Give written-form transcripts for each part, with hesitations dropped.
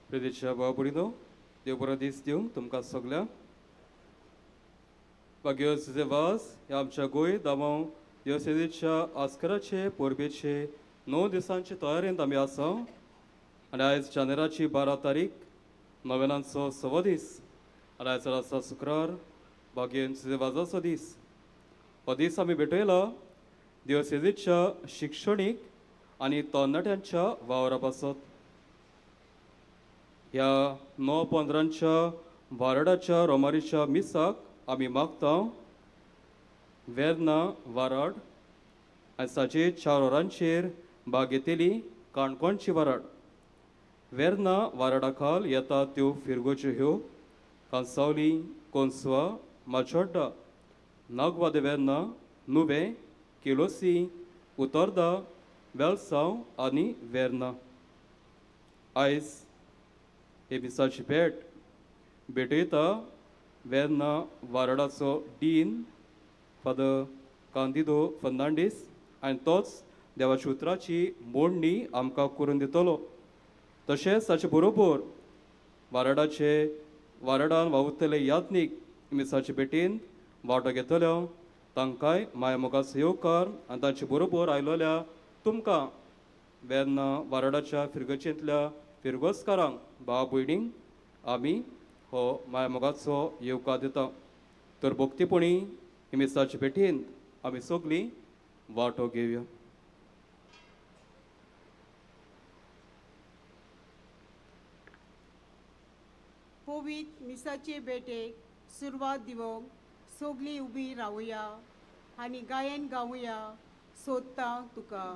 प्रेदेच्या भाव भयणीनो, देव बरो दीस दिवंक तुमकां सगल्यांक. भाग्योस वास ह्या आमच्या गोंय दामांव देवसेनेच्या आस्कराचे परबेचे 9 दिसांचे तयारेंत आमी आसा. आनी आयज जानेराची 12 तारीख, नव्यानांचो 6 दीस आनी आयज आसा शुक्रार, भाग्यन वाजाचो दीस. हो दीस आमी भेटयला देवसेनेच्या शिक्षणीक आनी तरणाट्यांच्या वावरा पासत. ह्या 9:15 वारडाच्या रोमारीच्या मिसाक आमी मागता वेर्ना वाराड आनी साजे 4 वरांचेर भाग घेतली काणकोणची वाराड. वेर्ना वाराडा खाल येता त्यो फिरगोच्यो ह्यो कांसावली, कोन्सवा, माचोड्डा, नागवा दे वेर्ना, नुवें, केलोसी, उतोर्दा, वेलसांव आनी वेर्ना. आयज हे मिसाची भेट भेटयता वेर्ना वारडाचो डीन फादर कांदिदो फर्नांडीस आनी तोच देवाच्या उतराची मोडणी आमकां करून दितलो. तशेंच ताचे बरोबर वारडाचे वारडान वावुरतले याज्ञीक मिसाचे भेटीन वांटो घेतलो तांकांय माया मोगाचो येवकार आनी तांचे बरोबर आयलोल्या तुमकां वेर्ना वारडाच्या फिरगचेंतल्या फिरगोजकारांक भाव भयणींक आमी हो माया मोगाचो येवकार दिता. तर भक्तीपणी मिसाचे भेटीन आमी सगळीं वांटो घेवया. पवित्र मिसाचे भेटेक सुरवात दिवंक सगळीं उबी रावया आनी गायन गावया सोदता तुका.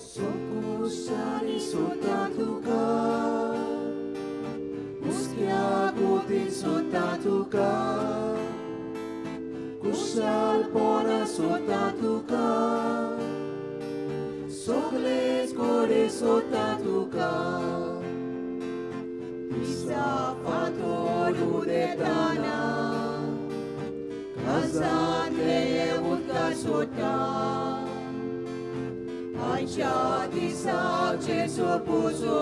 Soccursari sotto Uschiacuti sotto Cusal pona sotto Sogles core sotto Isa fatto ludetana Casante utca sotto Aici दिसाक जेजू पुजो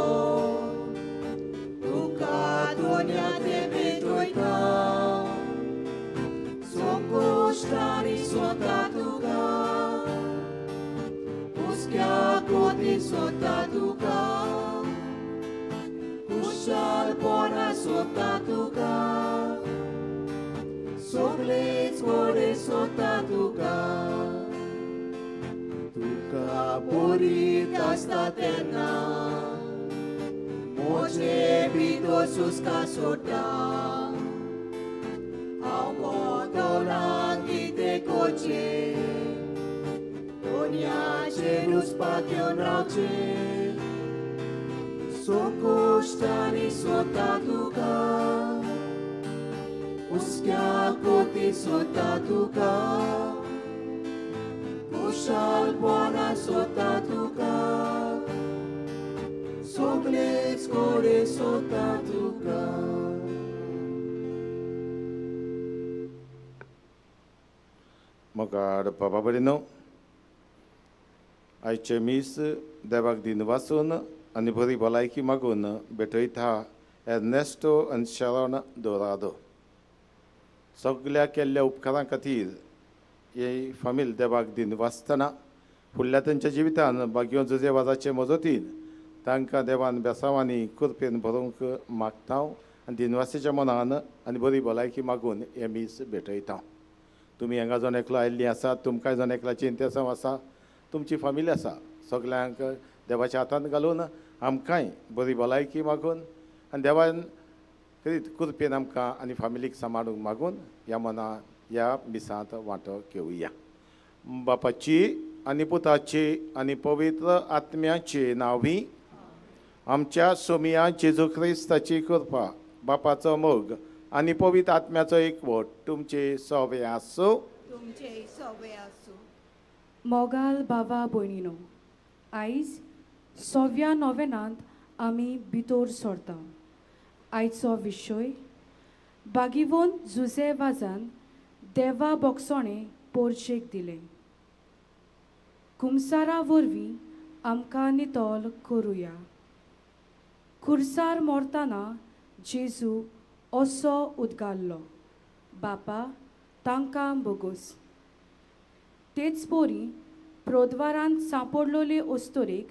तुका दुनिया ते भेटोयता संकुश्टांनी सोदता तुका हुस्क्या कोती सोदता तुका कुशालपणा सोदता तुका सगळेच वडे सोदता तुका तुका बरीत आसता तेन्ना म्हजे भितर सुस्का सोडटा हांव कोतोलान कितें करचें दुनियाचेर उचपाक घेवन रावचें संकुश्टांनी सोदता तुका हुस्क्या कोती सोदता तुका कुशालपणा सोदता तुका सगळेच कडेन सोदता तुका. मोगाड बाबा भयणीनो, आयचें मीस देवाक दिन वाचून आनी बरी भलायकी मागून भेटयता एर्नेस्टो आनी शरण दोरादो. सगल्या केल्ल्या उपकारां खातीर ही फामील देवाक दिन वाचतना फुडल्या तेंच्या जिवितान भाग्यो जुजे वाजाचे मजतीन तांकां देवान बेसांवांनी कृपेन भरोवंक मागता आनी दिनवासीच्या मनान आनी बरी भलायकी मागून हें मीस भेटयता. तुमी हांगा जण एकलो आयिल्लीं आसात, तुमकांय जण एकल्याची इंतेसांव आसा, तुमची फामील आसा, सगल्यांक देवाच्या हातांत घालून आमकांय बरी भलायकी मागून आनी देवान कृपेन आमकां आनी फामिलीक सांबाळूंक मागून ह्या मना ह्या मिसांत वांटो घेवया. बापाची आनी पुताची आनी पवित्र आत्म्याची नांवी आमच्या सोमिया जेजू क्रिस्ताची कृपा, बापाचो मोग आनी पवित्र आत्म्याचो एकवट तुमचे सोवे आसूं. तुमचे सोवे आसूं. मोगाल बाबा भयणीनो, आयज सव्या नोवेनांत आमी भितर सरता. आयचो विशय बागिवोन जुजे वाजान देवा बोगसोणें पोरचेक दिलें. कुमसारा वरवीं आमकां नितळ करुया. खुर्सार मरतना जेजू असो उद्गारलो, बापा तांकां बोगोस. तेच परी प्रोद्वारांत सांपडलोले अस्तोरेक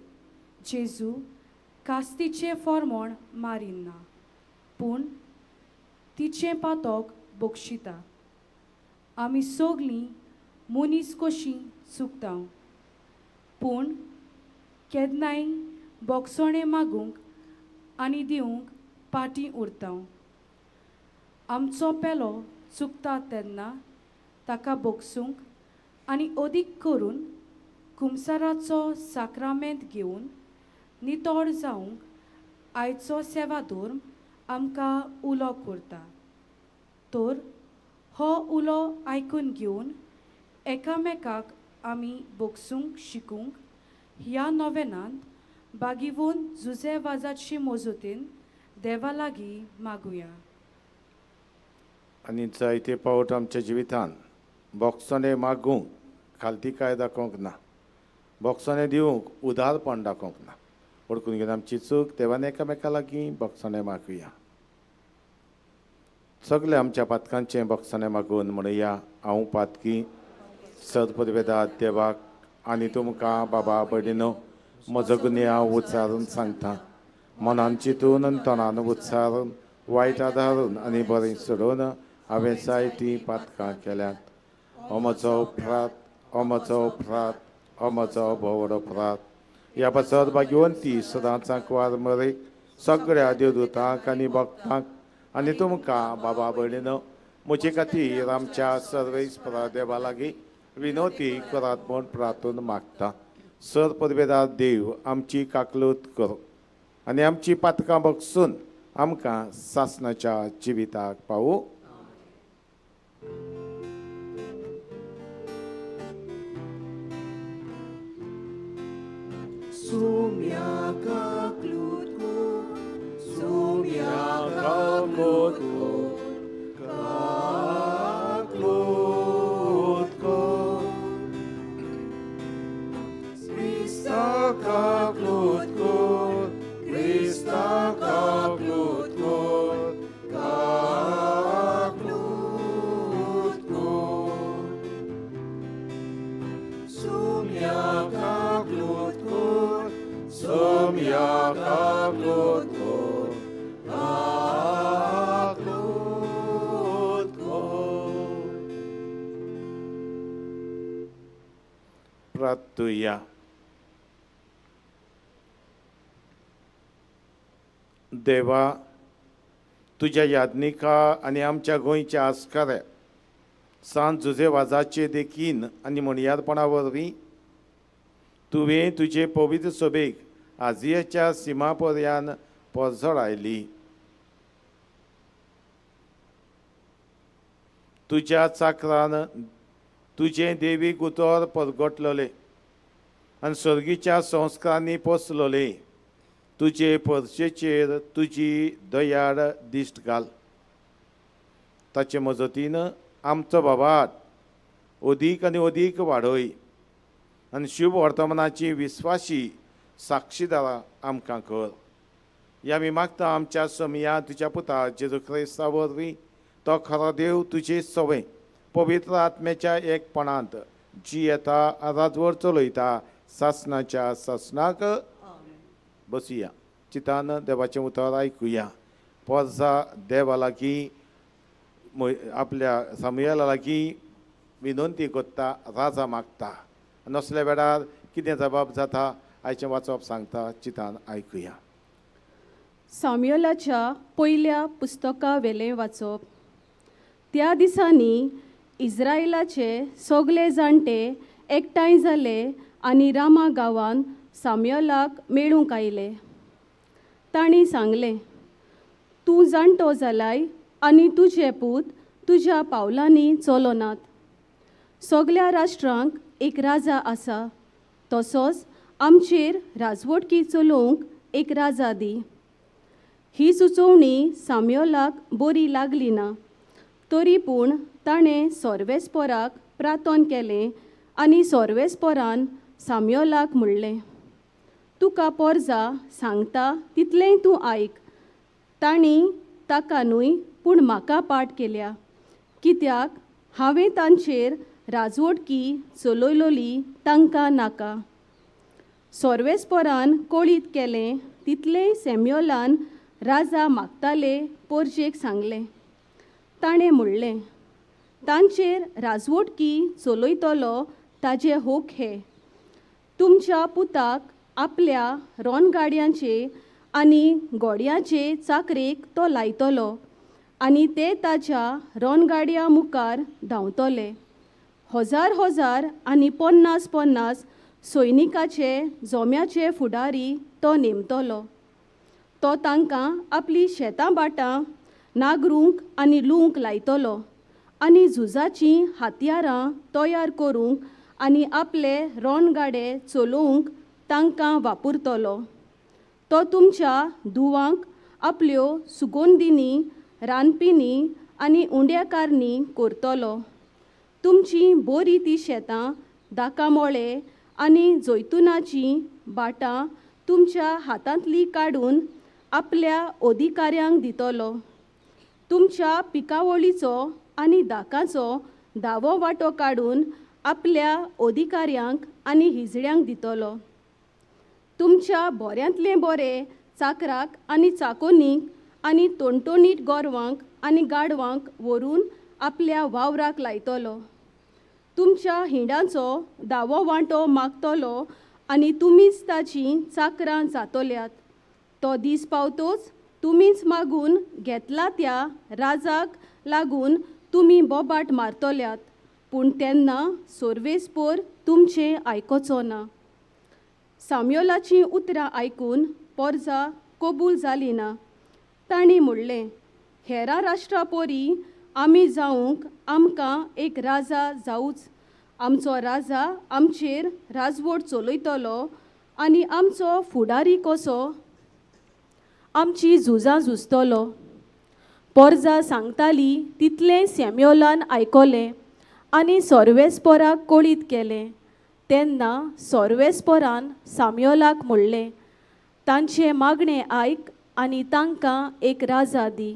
जेजू कास्तीचें फॉर्मोण मारिना, पूण तिचें पातोक बक्षिता. आमी सगलीं मनीस कशीं चुकता, पूण केन्नाय बोगसोणें मागूंक आनी दिवंक पाटी उरता. आमचो पेलो चुकता तेन्ना ताका बोगसूंक आनी अदीक करून कुमसाराचो साक्रामेंत घेवन नितळ जावंक आयचो सेवा धर्म आमकां उलो करता. तर हो उलो आयकून घेवन एकामेकाक आमी बोगसूंक शिकूंक ह्या नोवेनांत बागिवोन जुजे वाजाची मजतीन देवा लागीं मागुया. आनी जायते पावट आमच्या जिवितान बोगसणें मागूंक खालती कांय दाखोवंक ना, बोगसणें दिवंक उदारपण दाखोवंक ना. वळखून घेवन आमची चूक देवान एकामेका लागीं बोगसणें मागुया. सगळे आमच्या पातकांचें बोगसणें मागून म्हणया, हांव पातकी सदपदवेदा देवाक आनी तुमकां बाबा भयणीनो म्हजो गुन्यांव उच्चारून सांगता. मनान चिंतून आनी तोंडान उच्चारून वायट आदारून आनी बरें सोडून हांवें जायतीं पातकां केल्यांत. हो म्हजो अपराध, हो म्हजो अपराध, हो म्हजो भोवड अपराध. ह्या पासत भाग्यवंती सदांच आंकवार मरेक सगळ्या देवदूतांक आनी भक्तांक आनी तुमकां बाबा भयणीनो म्हजे खातीर आमच्या सर्वेस्परा देवा लागीं विनोती करात म्हूण प्रार्थून मागता. सर पदवेदार देव आमची काकलूत करूं आनी आमची पातकां बगसून आमकां सासणाच्या जिविताक पावूं. Sumya kaklut ko, sumya kaklut ko, kaklut ko. Krista kaklut ko, Krista kaklut ko, kaklut ko. Sumya kaklut ko, sumya kaklut ko, kaklut ko. प्रार्थुया. देवा, तुज्या यादनिका आनी आमच्या गोंयच्या आस्काऱ्या सांत जुजे वाजाचे देखीन आनी म्हणयारपणा वरवीं तुवें तुजे पवित्र सभेक आजियाच्या सिमा पर्यान पोजडायली. तुज्या चाकरान तुजें देवीक उतर परगटलोलें आनी सर्गीच्या संस्कारांनी पोसलोलें. तुजे परशेचेर तुजी दयाळ दिश्ट घाल. ताचे मजतीन आमचो बाबाट अदीक आनी अदीक वाडय आनी शुभ वर्तमानाची विस्वाशी साक्षीदारां आमकां कर. ह्या आमी मागता आमच्या समया तुज्या पुता जेजू क्रिस्ता वरवीं, तो खरो देव तुजे सवय पवित्र आत्म्याच्या एकपणांत जी येता राजवट चलयता सासणाच्या सासणाक. बसुया, चितान देवाचें उतर आयकुया. पोरसा देवा लागीं आपल्या सामुयेला लागीं विनंती करता, राजा मागता. नसल्या वेळार कितें जबाब जाता आयचें वाचप सांगता, चितान आयकुया. साम्युएलाच्या पयल्या पुस्तका वेलें वाचप. त्या दिसांनी इस्रायलाचे सगळे जाणटे एकठांय जाले आनी रामा गांवांत साम्युएलाक मेळूंक आयले. तांणी सांगलें, तूं जाणटो जालाय आनी तुजे पूत तुज्या पावलांनी चलनात. सगल्या राष्ट्रांक एक राजा आसा, तसोच आमचेर राजवटकी चलोवंक एक राजा दी. ही सुचोवणी साम्युएलाक बरी लागली ना. तरी पूण ताणें सोर्वेस्पोराक प्रार्थन केलें आनी सोर्वेस्पोरान साम्योलाक म्हणलें, तुका पोरजा सांगता तितलेंय तूं आयक. तांणी ताका न्हय पूण म्हाका पाठ केल्या, कित्याक हांवें तांचेर राजवटकी चलयलोली तांकां नाका. सोर्वेस्पोरान कळीत केलें तितलेंय सॅम्युअलान राजा मागताले पोरजेक सांगलें. ताणें म्हणलें, तांचेर राजवटकी चलयतलो ताजे होक हे, तुमच्या पुताक आपल्या रोनगाडयांचे आनी घोड्याचे चाकरेक तो लायतलो आनी ते ताच्या रोनगाडया मुखार धांवतले. हजार हजार आनी 50 50 सैनिकाचे जोम्याचे फुडारी तो नेमतलो. तो तांकां आपली शेतां भाटां नागरूंक आनी लुवंक लायतलो आनी झुजाचीं हत्यारां तयार करूंक आनी आपले रोनगाडे चलोवंक तांकां वापरतलो. तो तुमच्या धुवांक आपल्यो सुगंधिनी रांदपिनी आनी उंड्याकारणी करतलो. तुमची बरी ती शेतां दाकामोळे आनी जैतुनाचीं भाटां तुमच्या हातांतलीं काडून आपल्या अधिकाऱ्यांक दितलो. तुमच्या पिकावळीचो आनी दाकाचो दावो वांटो काडून आपल्या अधिकाऱ्यांक आनी हिजड्यांक दितलो. तुमच्या बऱ्यांतलें बरें चाकराक आनी चाकोनीक आनी टोणटोणीत गोरवांक आनी गाडवांक व्हरून आपल्या वावराक लायतलो. तुमच्या हिंडांचो दावो वांटो मागतलो आनी तुमीच ताचीं चाकरां जातल्यात. तो दीस पावतोच तुमीच मागून घेतला त्या राजाक लागून तुमी बोबाट मारतल्यात, पूण तेन्ना सोर्वेस्पोर तुमचें आयकोचो ना. साम्योलाचीं उतरां आयकून पोरजा कबूल जाली ना. तांणी म्हणलें, हेरां राष्ट्रां पोरी आमी जावंक आमकां एक राजा जावूच. आमचो राजा आमचेर राजवट चलयतलो आनी आमचो फुडारी कसो आमची झुजां झुजतलो. पोरजा सांगताली तितलें सॅम्युअलान आयकलें आनी सोर्वेस्पोराक कळीत केलें. तेन्ना सोर्वेस्पोरान साम्युअलाक म्हणलें, तांचें मागणें आयक आनी तांकां एक राजा दी.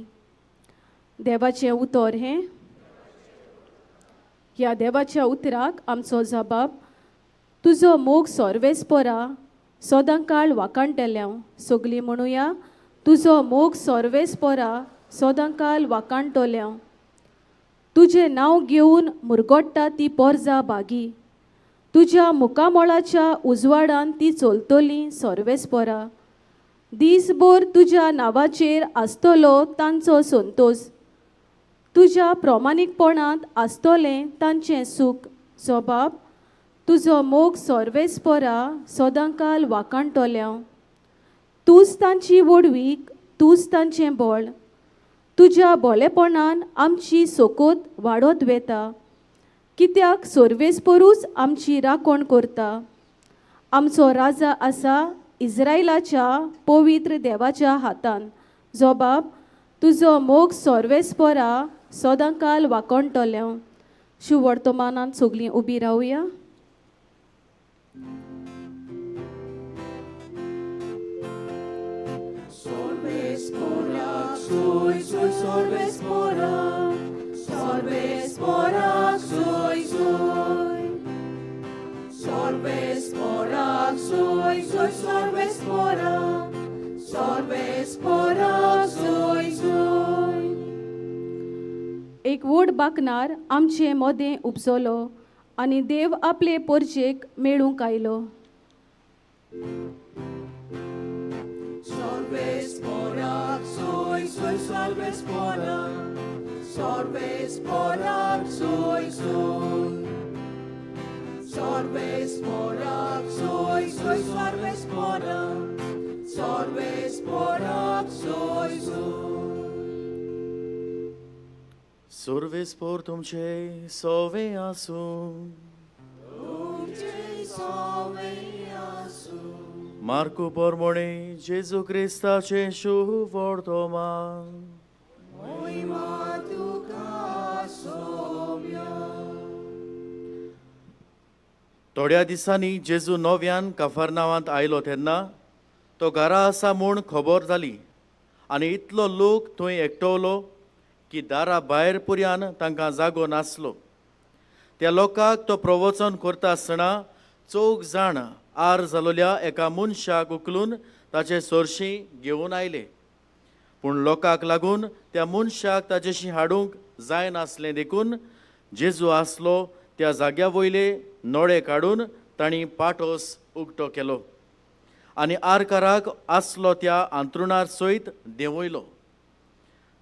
देवाचें उतर हें. ह्या देवाच्या उतराक आमचो जबाब, तुजो मोग सोर्वेस्पोरा सदांकाळ वाखाणटल्यांव. सगलीं म्हणुया, तुजो मोग सोर्वेस्पोरा सदांकाळ वाखाणटल्यांव. तुजें नांव घेवन मुरगोट्टा ती पोरजा बागी, तुज्या मुखामळाच्या उजवाडान ती चलतली सोर्वेस्पोरा. दीसभर तुज्या नांवाचेर आसतलो तांचो संतोश, तुज्या प्रमाणीकपणांत आसतलें तांचें सूख. जबाब, तुजो मोग सोर्वेस्पोरा सदांकाळ वाखाणटल्यांव. तूंच तांची व्हडवीक, तूंच तांचें बळ. तुज्या बोलेपणान आमची सोकोत वाडत वेता, कित्याक सोर्वेस्पोरूच आमची राखण करता. आमचो राजा आसा इस्रायलाच्या पवित्र देवाच्या हातान. जबाब, तुजो मोग सोर्वेस्पोरा सदांकाळ वाखाणटल्यांव. शुवर्तमानान सगलीं उबी रावया. एक व्हड बाकनार आमचे मोदें उपजलो आनी देव आपले पोरजेक मेळूंक आयलो. सोर्वेस्पोर तुमचे सोवे आसूं. मार्कू पोरमोणे जेजू क्रिस्ताचें शुभ वर्तमान. सोम्या. थोड्या दिसांनी जेजू नव्यान काफरनावांत आयलो तेन्ना तो घरा आसा म्हूण खबर जाली आनी इतलो लोक थंय एकटवलो की दारा भायर पुर्यान तांकां जागो नासलो. त्या लोकांक तो प्रवचन करता आसतना चौग जाण आर जालोल्या एका मनशाक उखलून ताचे सरशीं घेवन आयले. पूण लोकांक लागून त्या मनशाक ताजेशी हाडूंक जायनासलें देखून जेजू आसलो त्या जाग्या वयले नळे काडून तांणी पाटोस उक्तो केलो आनी आरकाराक आसलो त्या आंतरुणार सयत देंवयलो.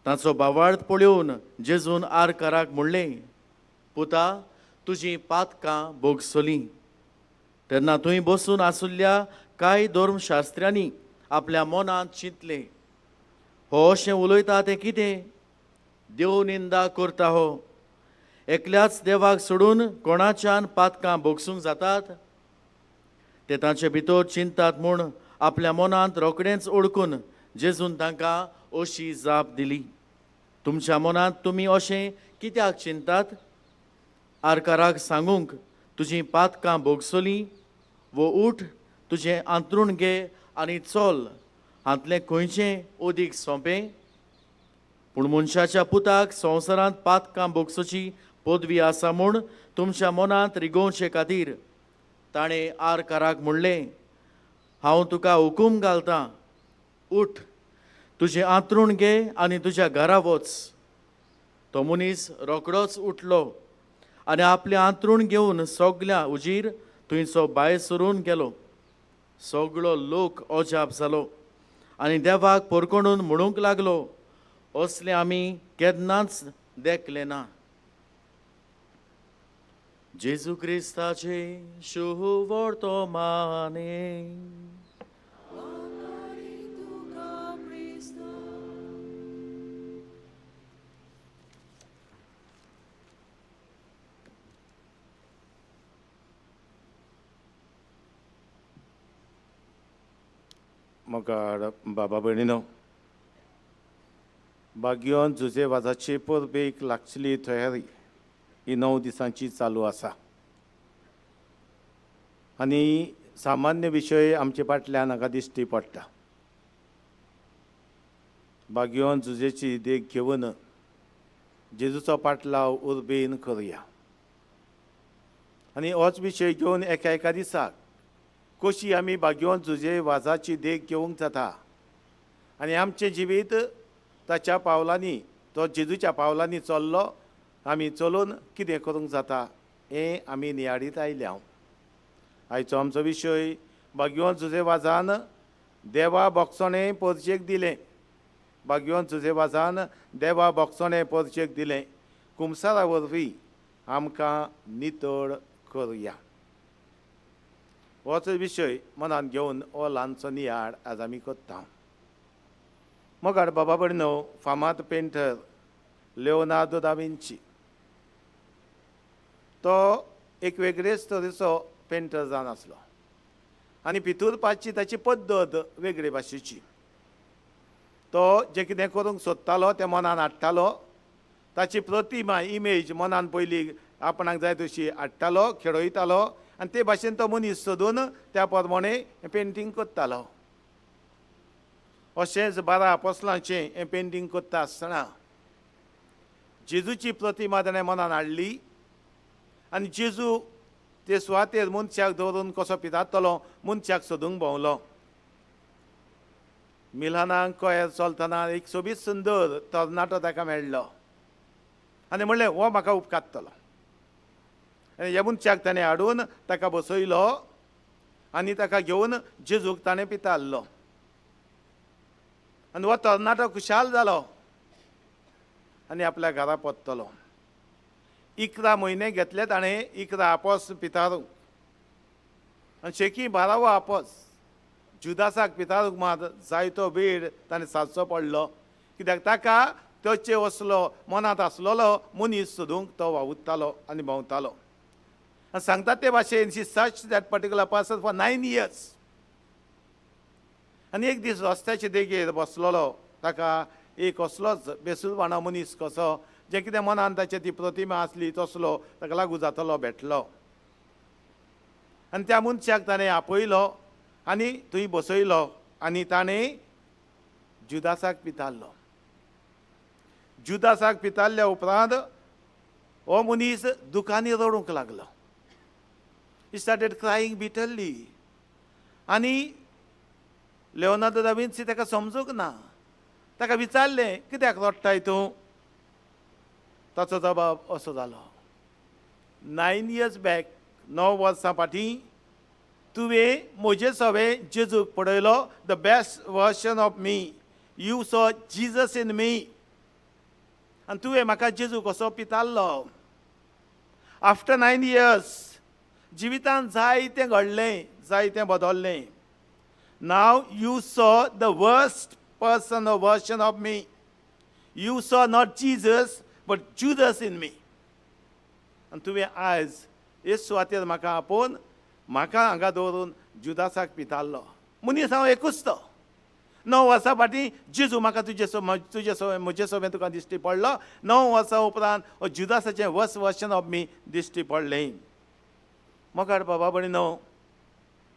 ताचो बावार्थ पळोवन जेजून आरकाराक म्हणलें, पुता, तुजीं पातकां भोगसलीं. तेन्ना थंय बसून आशिल्ल्या कांय धर्मशास्त्र्यांनी आपल्या मनांत चिंतलें, हो अशें उलयता तें कितें? देव निंदा करता हो. एकल्याच देवाक सोडून कोणाच्यान पातकां भोगसूंक जातात? ते तांचे भितर चिंतात म्हूण आपल्या मनांत रोखडेंच ओळखून जेजून तांकां अशी जाप दिली, तुमच्या मनांत तुमी अशें कित्याक चिंतात? आरकाराक सांगूंक तुजीं पातकां भोगसलीं वो उठ तुजें आंतरूण घे आनी चल, हांतलें खंयचें अदीक सोंपें? पूण मनशाच्या पुताक संवसारांत पातकां भोगसोची पदवी आसा म्हूण तुमच्या मनांत रिगोवचे खातीर ताणें आरकाराक म्हणलें, हांव तुका हुकूम घालतां, उठ, तुजें आंतरूण घे आनी तुज्या घरा वच. तो मनीस रोखडोच उठलो आनी आपलें आंतरूण घेवन सगल्या उजीर थंयचो भायर सरून गेलो. सगळो लोक अजाप जालो आनी देवाक परकोणून म्हणूंक लागलो, असलें आमी केन्नाच देखलें ना. जेजू क्रिस्ताचे शुवर्तमाने. मोगाळ बाबा भयणीनो, बागियोन जुजे वाजाची परबेक लागचली तयारी ही 9 दिसांची चालू आसा आनी सामान्य विशय आमचे फाटल्यान हांगा दिश्टी पडटा. बागियोन जुजेची देख घेवन जेजूचो पाटलाव उर्बेन करुया आनी होच विशय घेवन एका एका दिसाक कशी आमी बागियोन जुजे वाजाची देख घेवंक जाता आनी आमचें जिवीत ताच्या पावलांनी, तो जेजूच्या पावलांनी चल्लो, आमी चलून कितें करूंक जाता हें आमी नियाळीत आयल्या. आयचो आमचो विशय बागियोन जुजे वाजान देवा बोगसणें परचेक दिलें. बागियोन जुजे वाजान देवा बोगसणें परचेक दिलें. कुमसारा वरवीं आमकां नितळ करुया. होच विशय मनान घेवन हो ल्हानसो नियाळ आज आमी करता. मोगाळ बाबा भयणीनो, फामाद पेंटर लिओनार्दो दा विंची तो एक वेगळेच तरेचो पेंटर जावन आसलो आनी पितुरपाची ताची पद्दत वेगळे भाशेची. तो जें कितें करूंक सोदतालो तें मनान हाडटालो, ताची प्रतिमा इमेज मनान पयली आपणाक जाय तशी हाडटालो, खेळयतालो आनी ते भाशेन तो मनीस सोदून त्या प्रमाणे पेंटींग करतालो. अशेंच 12 आपोस्लांचें हें पेंटींग करता आसतना जेजूची प्रतिमा ताणें मनान हाडली आनी जेजू ते सुवातेर मनशाक दवरून कसो पितातलो मनशाक सोदूंक भोंवलो. मिलानाक कोयर चलतना एक सोबीत सुंदर तरणाटो ताका मेळ्ळो आनी म्हणलें, हो म्हाका उपकारतलो. आनी ह्या मनशाक ताणें हाडून ताका बसयलो आनी ताका घेवन जेजूक ताणें पितारलो आनी हो तरणाटो खुशाल जालो आनी आपल्या घरा परतलो. 11 म्हयने घेतले ताणें 11 आपोस पितारूंक आनी शेकी 12वो आपोस जुदासाक पितारूंक मात जायतो वेळ ताणें सादचो पडलो, कित्याक ताका तोचे असलो मनांत आसलेलो मनीस सोदूंक तो वावुरतालो आनी भोंवतालो. आनी सांगता ते भाशेन she search that particular person for 9 years. आनी एक दीस रस्त्याचे देगेर बसलेलो ताका एक असलोच बेसुरवाणो मनीस कसो जें कितें मनान ताचें ती प्रतिमा आसली तसलो ताका लागू जातलो भेटलो. आनी त्या मनशाक ताणें आपयलो आनी थंय बसयलो आनी ताणें जुदासाक पितारलो. जुदासाक पितारल्या उपरांत हो मनीस दुकांनी रडूंक लागलो. He started crying bitterly. आनी लियोनार्दो दा विन्सी ताका समजूंक ना. ताका विचारलें, कित्याक रडटाय तूं? ताचो जबाब असो जालो, 9 years back, 9 वर्सां फाटीं तुवें म्हजे सवें जेजूक पळयलो, the best version of me, you saw Jesus in me, आनी तुवें म्हाका जेजू कसो पितारलो. आफ्टर 9 years जिवितान जायतें घडलें, जायतें बदल्लें. Now you saw the worst person or version of me. You saw not Jesus but Judas in me. आनी तुवें आयज हे सुवातेर म्हाका आपोवन म्हाका हांगा दवरून जुदासाक पितारलो. मनीस हांव एकूच तो. 9 वर्सां फाटीं जेजू म्हाका तुजे तुजे सवें म्हजे सवें तुका दिश्टी पडलो. 9 वर्सां उपरांत हो जुदासाचें वर्स वर्शन ऑफ मी दिश्टी पडलें. मोगाड बाबा भयणीनो,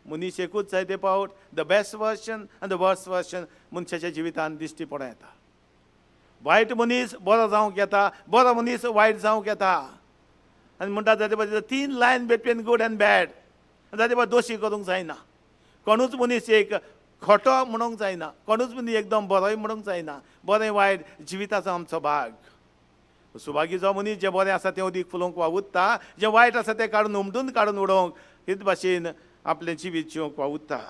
मनीस एकूच जायते फावट the best version आनी the worst version मनशाच्या जिवितान दिश्टी पडूं येता. वायट मनीस बरो जावंक येता, बरो मनीस वायट जावंक येता. आनी म्हणटा जाते पावट thin line between good and bad. जाते पावट दोशी करूंक जायना. कोणूच मनीस एक खोटो म्हणूंक जायना, कोणूच मनीस एकदम बरोय म्हणूंक जायना. बरें वायट जिविताचो आमचो भाग. सुभागी जो मनीस जें बरें आसा तें उदीक फुलोवंक वावुरता, जें वायट आसा तें काडून उमटून काडून उडोवंक हेच भाशेन आपलें जिवीत जिवंक वावुरता.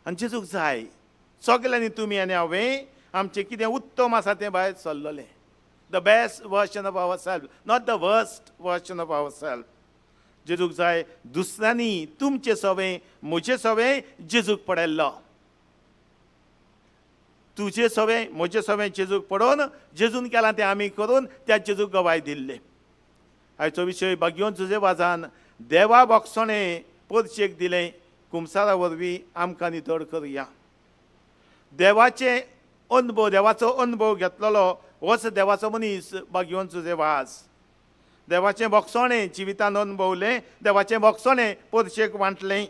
आनी जेजूक जाय सगल्यांनी तुमी आनी हांवें आमचें कितें उत्तम आसा तें भायर सरलेलें. The best version of our self, not the worst version of our self. जेजूक जाय दुसऱ्यांनी तुमचें सवें म्हजें सवें जेजूक पडयल्लो. तुजें सवें म्हजें सवें जेजूक पडोवन जेजून केलां तें आमी करून त्या जेजूक गवाय दिल्ले. आयचो विशय भाग्योन जुजे वाजान देवा बोगसणें परचेक दिलें कुमसारा वरवीं आमकां नितळ करुया. देवाचे अनुभव, देवाचो अनुभव घेतलेलो होच देवाचो मनीस भाग्योन जुजे वाज. देवाचें बोगसणें जिवितान अनुभवलें, देवाचें बोगसणें परचेक वांटलें.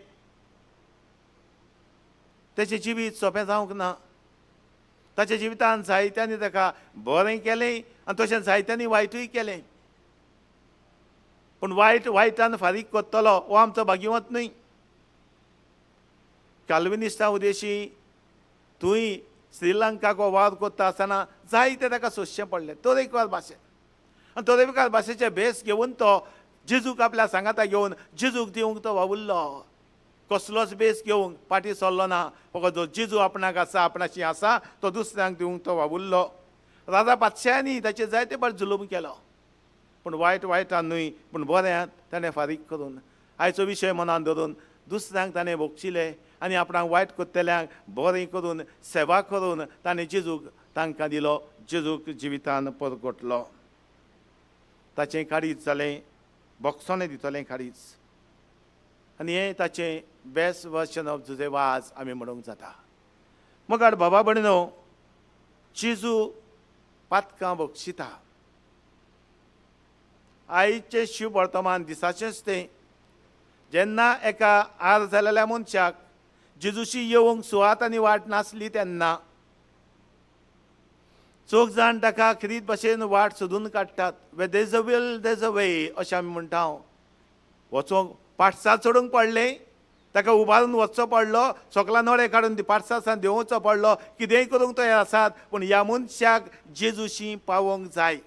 तेचें जिवीत सोंपें जावंक ना. ताच्या जिवितान जायत्यांनी ताका बरें केलें आनी तशें जायत्यांनी वायटूय केलें. पूण वायट वायटान फारीक करतलो हो आमचो भाग्यवंत न्हय. काल्विनिस्टा उदेशी थंय श्रीलंकाक हो वावर करता आसतना जायते ताका सोंसचें पडलें तरेकवार भाशेन. आनी तरेकवार भाशेचे भेस घेवन तो जेजूक आपल्या सांगाता घेवन जेजूक दिवंक तो वावुरलो. कसलोच बेस घेवंक फाटीं सरलो ना. फकत जो जेजू आपणाक आसा, आपणाशी आसा तो दुसऱ्यांक दिवंक तो वावुरलो. राजा पातशायांनी ताचेर जायते फावट जुलूम केलो, पूण वायट वायटान न्हय पूण बऱ्यांत ताणें फारीक करून आयचो विशय मनान धरून दुसऱ्यांक ताणें भोगशिले आनी आपणाक वायट करतल्यांक बरें करून सेवा करून ताणें जेजूक तांकां दिलो, जेजूक जिवितान परगटलो. ताचें काडीच जालें, बोगसणें दितलें काडीच. आनी हें ताचें बेस्ट वर्शन ऑफ जुजे वाज आमी म्हणूंक जाता. मगाड बाबा भयणीनो, जेजू पातकां बक्षिता. आयचें शिव वर्तमान दिसाचेंच तें. जेन्ना एका आर जालेल्या मनशाक जेजूशी येवंक सुवात आनी वाट नासली तेन्ना चोग जाण ताका खेरीत भाशेन वाट सोदून काडटात. Where there is a will there is a way अशें आमी म्हणटा. वचोंक पाटसार चडूंक पडलें, ताका उबारून वचचो पडलो, सोकला नोडे काडून पाटसार देंवचो पडलो, कितेंय करूंक तयार आसात, पूण ह्या मनशाक जेजूशी पावोवंक जाय.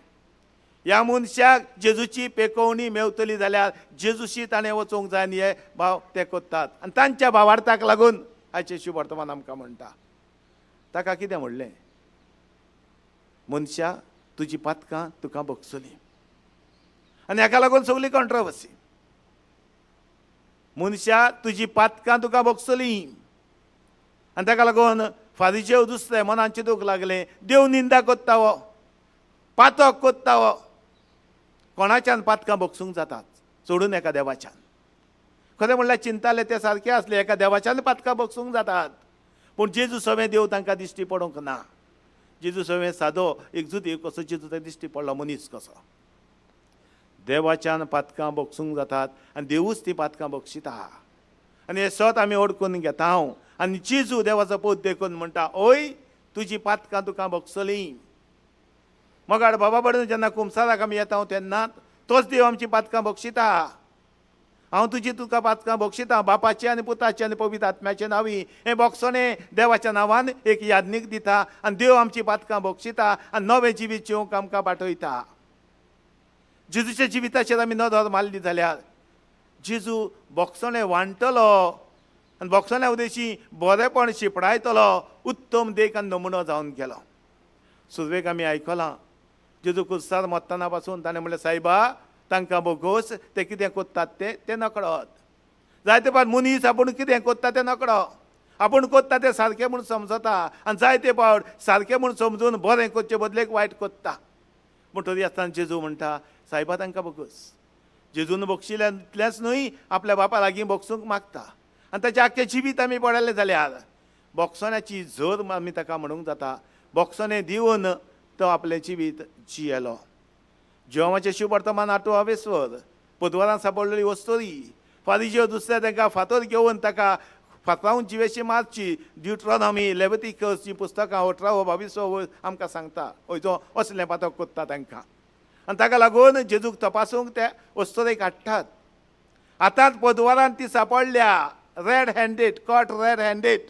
ह्या मनशाक जेजूची पेकोवणी मेवतली जाल्यार जेजूशी ताणें वचूंक जाय. आनी हे भाव ते करतात आनी तांच्या भावार्थाक लागून आयचें शिव वर्तमान आमकां म्हणटा. ताका कितें म्हणलें, मनशा तुजी पातकां तुका बगसली. आनी हाका लागून सगळी कॉन्ट्रोवर्सी. मनशा तुजी पातकां तुका बगसली. आनी ताका लागून फारीचेव दुसरे मनान चिंतूंक लागलें, देव निंदा करता हो, पातक करता हो. कोणाच्यान पातकां बगसूंक जातात सोडून एका देवाच्यान. खरें म्हणल्यार चिंताले ते सारके आसले, एका देवाच्यान पातकां बगसूंक जातात, पूण जेजू सवें देव तांकां दिश्टी पडूंक ना. जेजू सवें सादो एक जुदेव कसो जेजू ताका दिश्टी पडलो मनीस कसो. देवाच्यान पातकां बक्षूंक जातात आनी देवूच ती पातकां बक्षिता आनी हें सत आमी ओडकून घेता हांव. आनी जेजू देवाचो पूत देखून म्हणटा, ओय तुजी पातकां तुका बक्षली. मगाड बाबा बडून जेन्ना कुमसाराक आमी येता तेन्ना तोच देव आमची पातकां बक्षिता. हांव तुजी तुका पातकां बक्षिता बापाचे आनी पुताचे आनी पवित्र आत्म्याचे नांवी. हें बक्षणें देवाच्या नांवान एक यादनीक दिता आनी देव आमची पातकां बक्षिता आनी नवें जिवीत जिवंक आमकां पाठयता. जेजूच्या जिविताचेर आमी नदर मारली जाल्यार जेजू बक्षणें वांटलो आनी बक्षण्या उदेशी बरेंपण शिंपडायतलो उत्तम देख आनी नमुनो जावन गेलो. सुरवेक आमी आयकलां जेजू कुर्सार मत्ताना पासून ताणें म्हणलें, सायबा तांकां बोगोस, ते कितें कोत्तात तें नकळत. जायते फावट मनीस आपूण कितें कोत्ता तें नकळो, आपूण कोत्ता तें सारकें म्हूण समजता आनी जायते फावट सारकें म्हूण समजून बरें कोत्चे बदलेक वायट कोत्ता. पूण तरी आसतना जेजू म्हणटा, सायबा तांकां बोगोस. जेजून बक्षिल्यान इतलेंच न्हय, आपल्या बापा लागीं बक्षूंक मागता. आनी ताचें आख्खें जिवीत आमी पळयलें जाल्यार बक्षण्याची झर आमी ताका म्हणूंक जाता. बक्षणें दिवन तो आपलें जिवीत जियेलो. जेवाचें शुभ वर्तमान आठवो हावेस्वर पदवारान सापडलेली वस्तोरी फारीज्यो दुसऱ्या तांकां फातोर घेवन ताका फातरावन जिवेशी मारची. ड्युट्रॉनॉमी लेवतिकस जी पुस्तकां 18वो 22वो आमकां सांगता हय तो असलें पातक कोत्ता तांकां. आनी ताका लागून जेजूक तपासूंक ते वस्तोरेक हाडटात. आतांच पदवारान ती सापडल्या, red handed, caught red handed.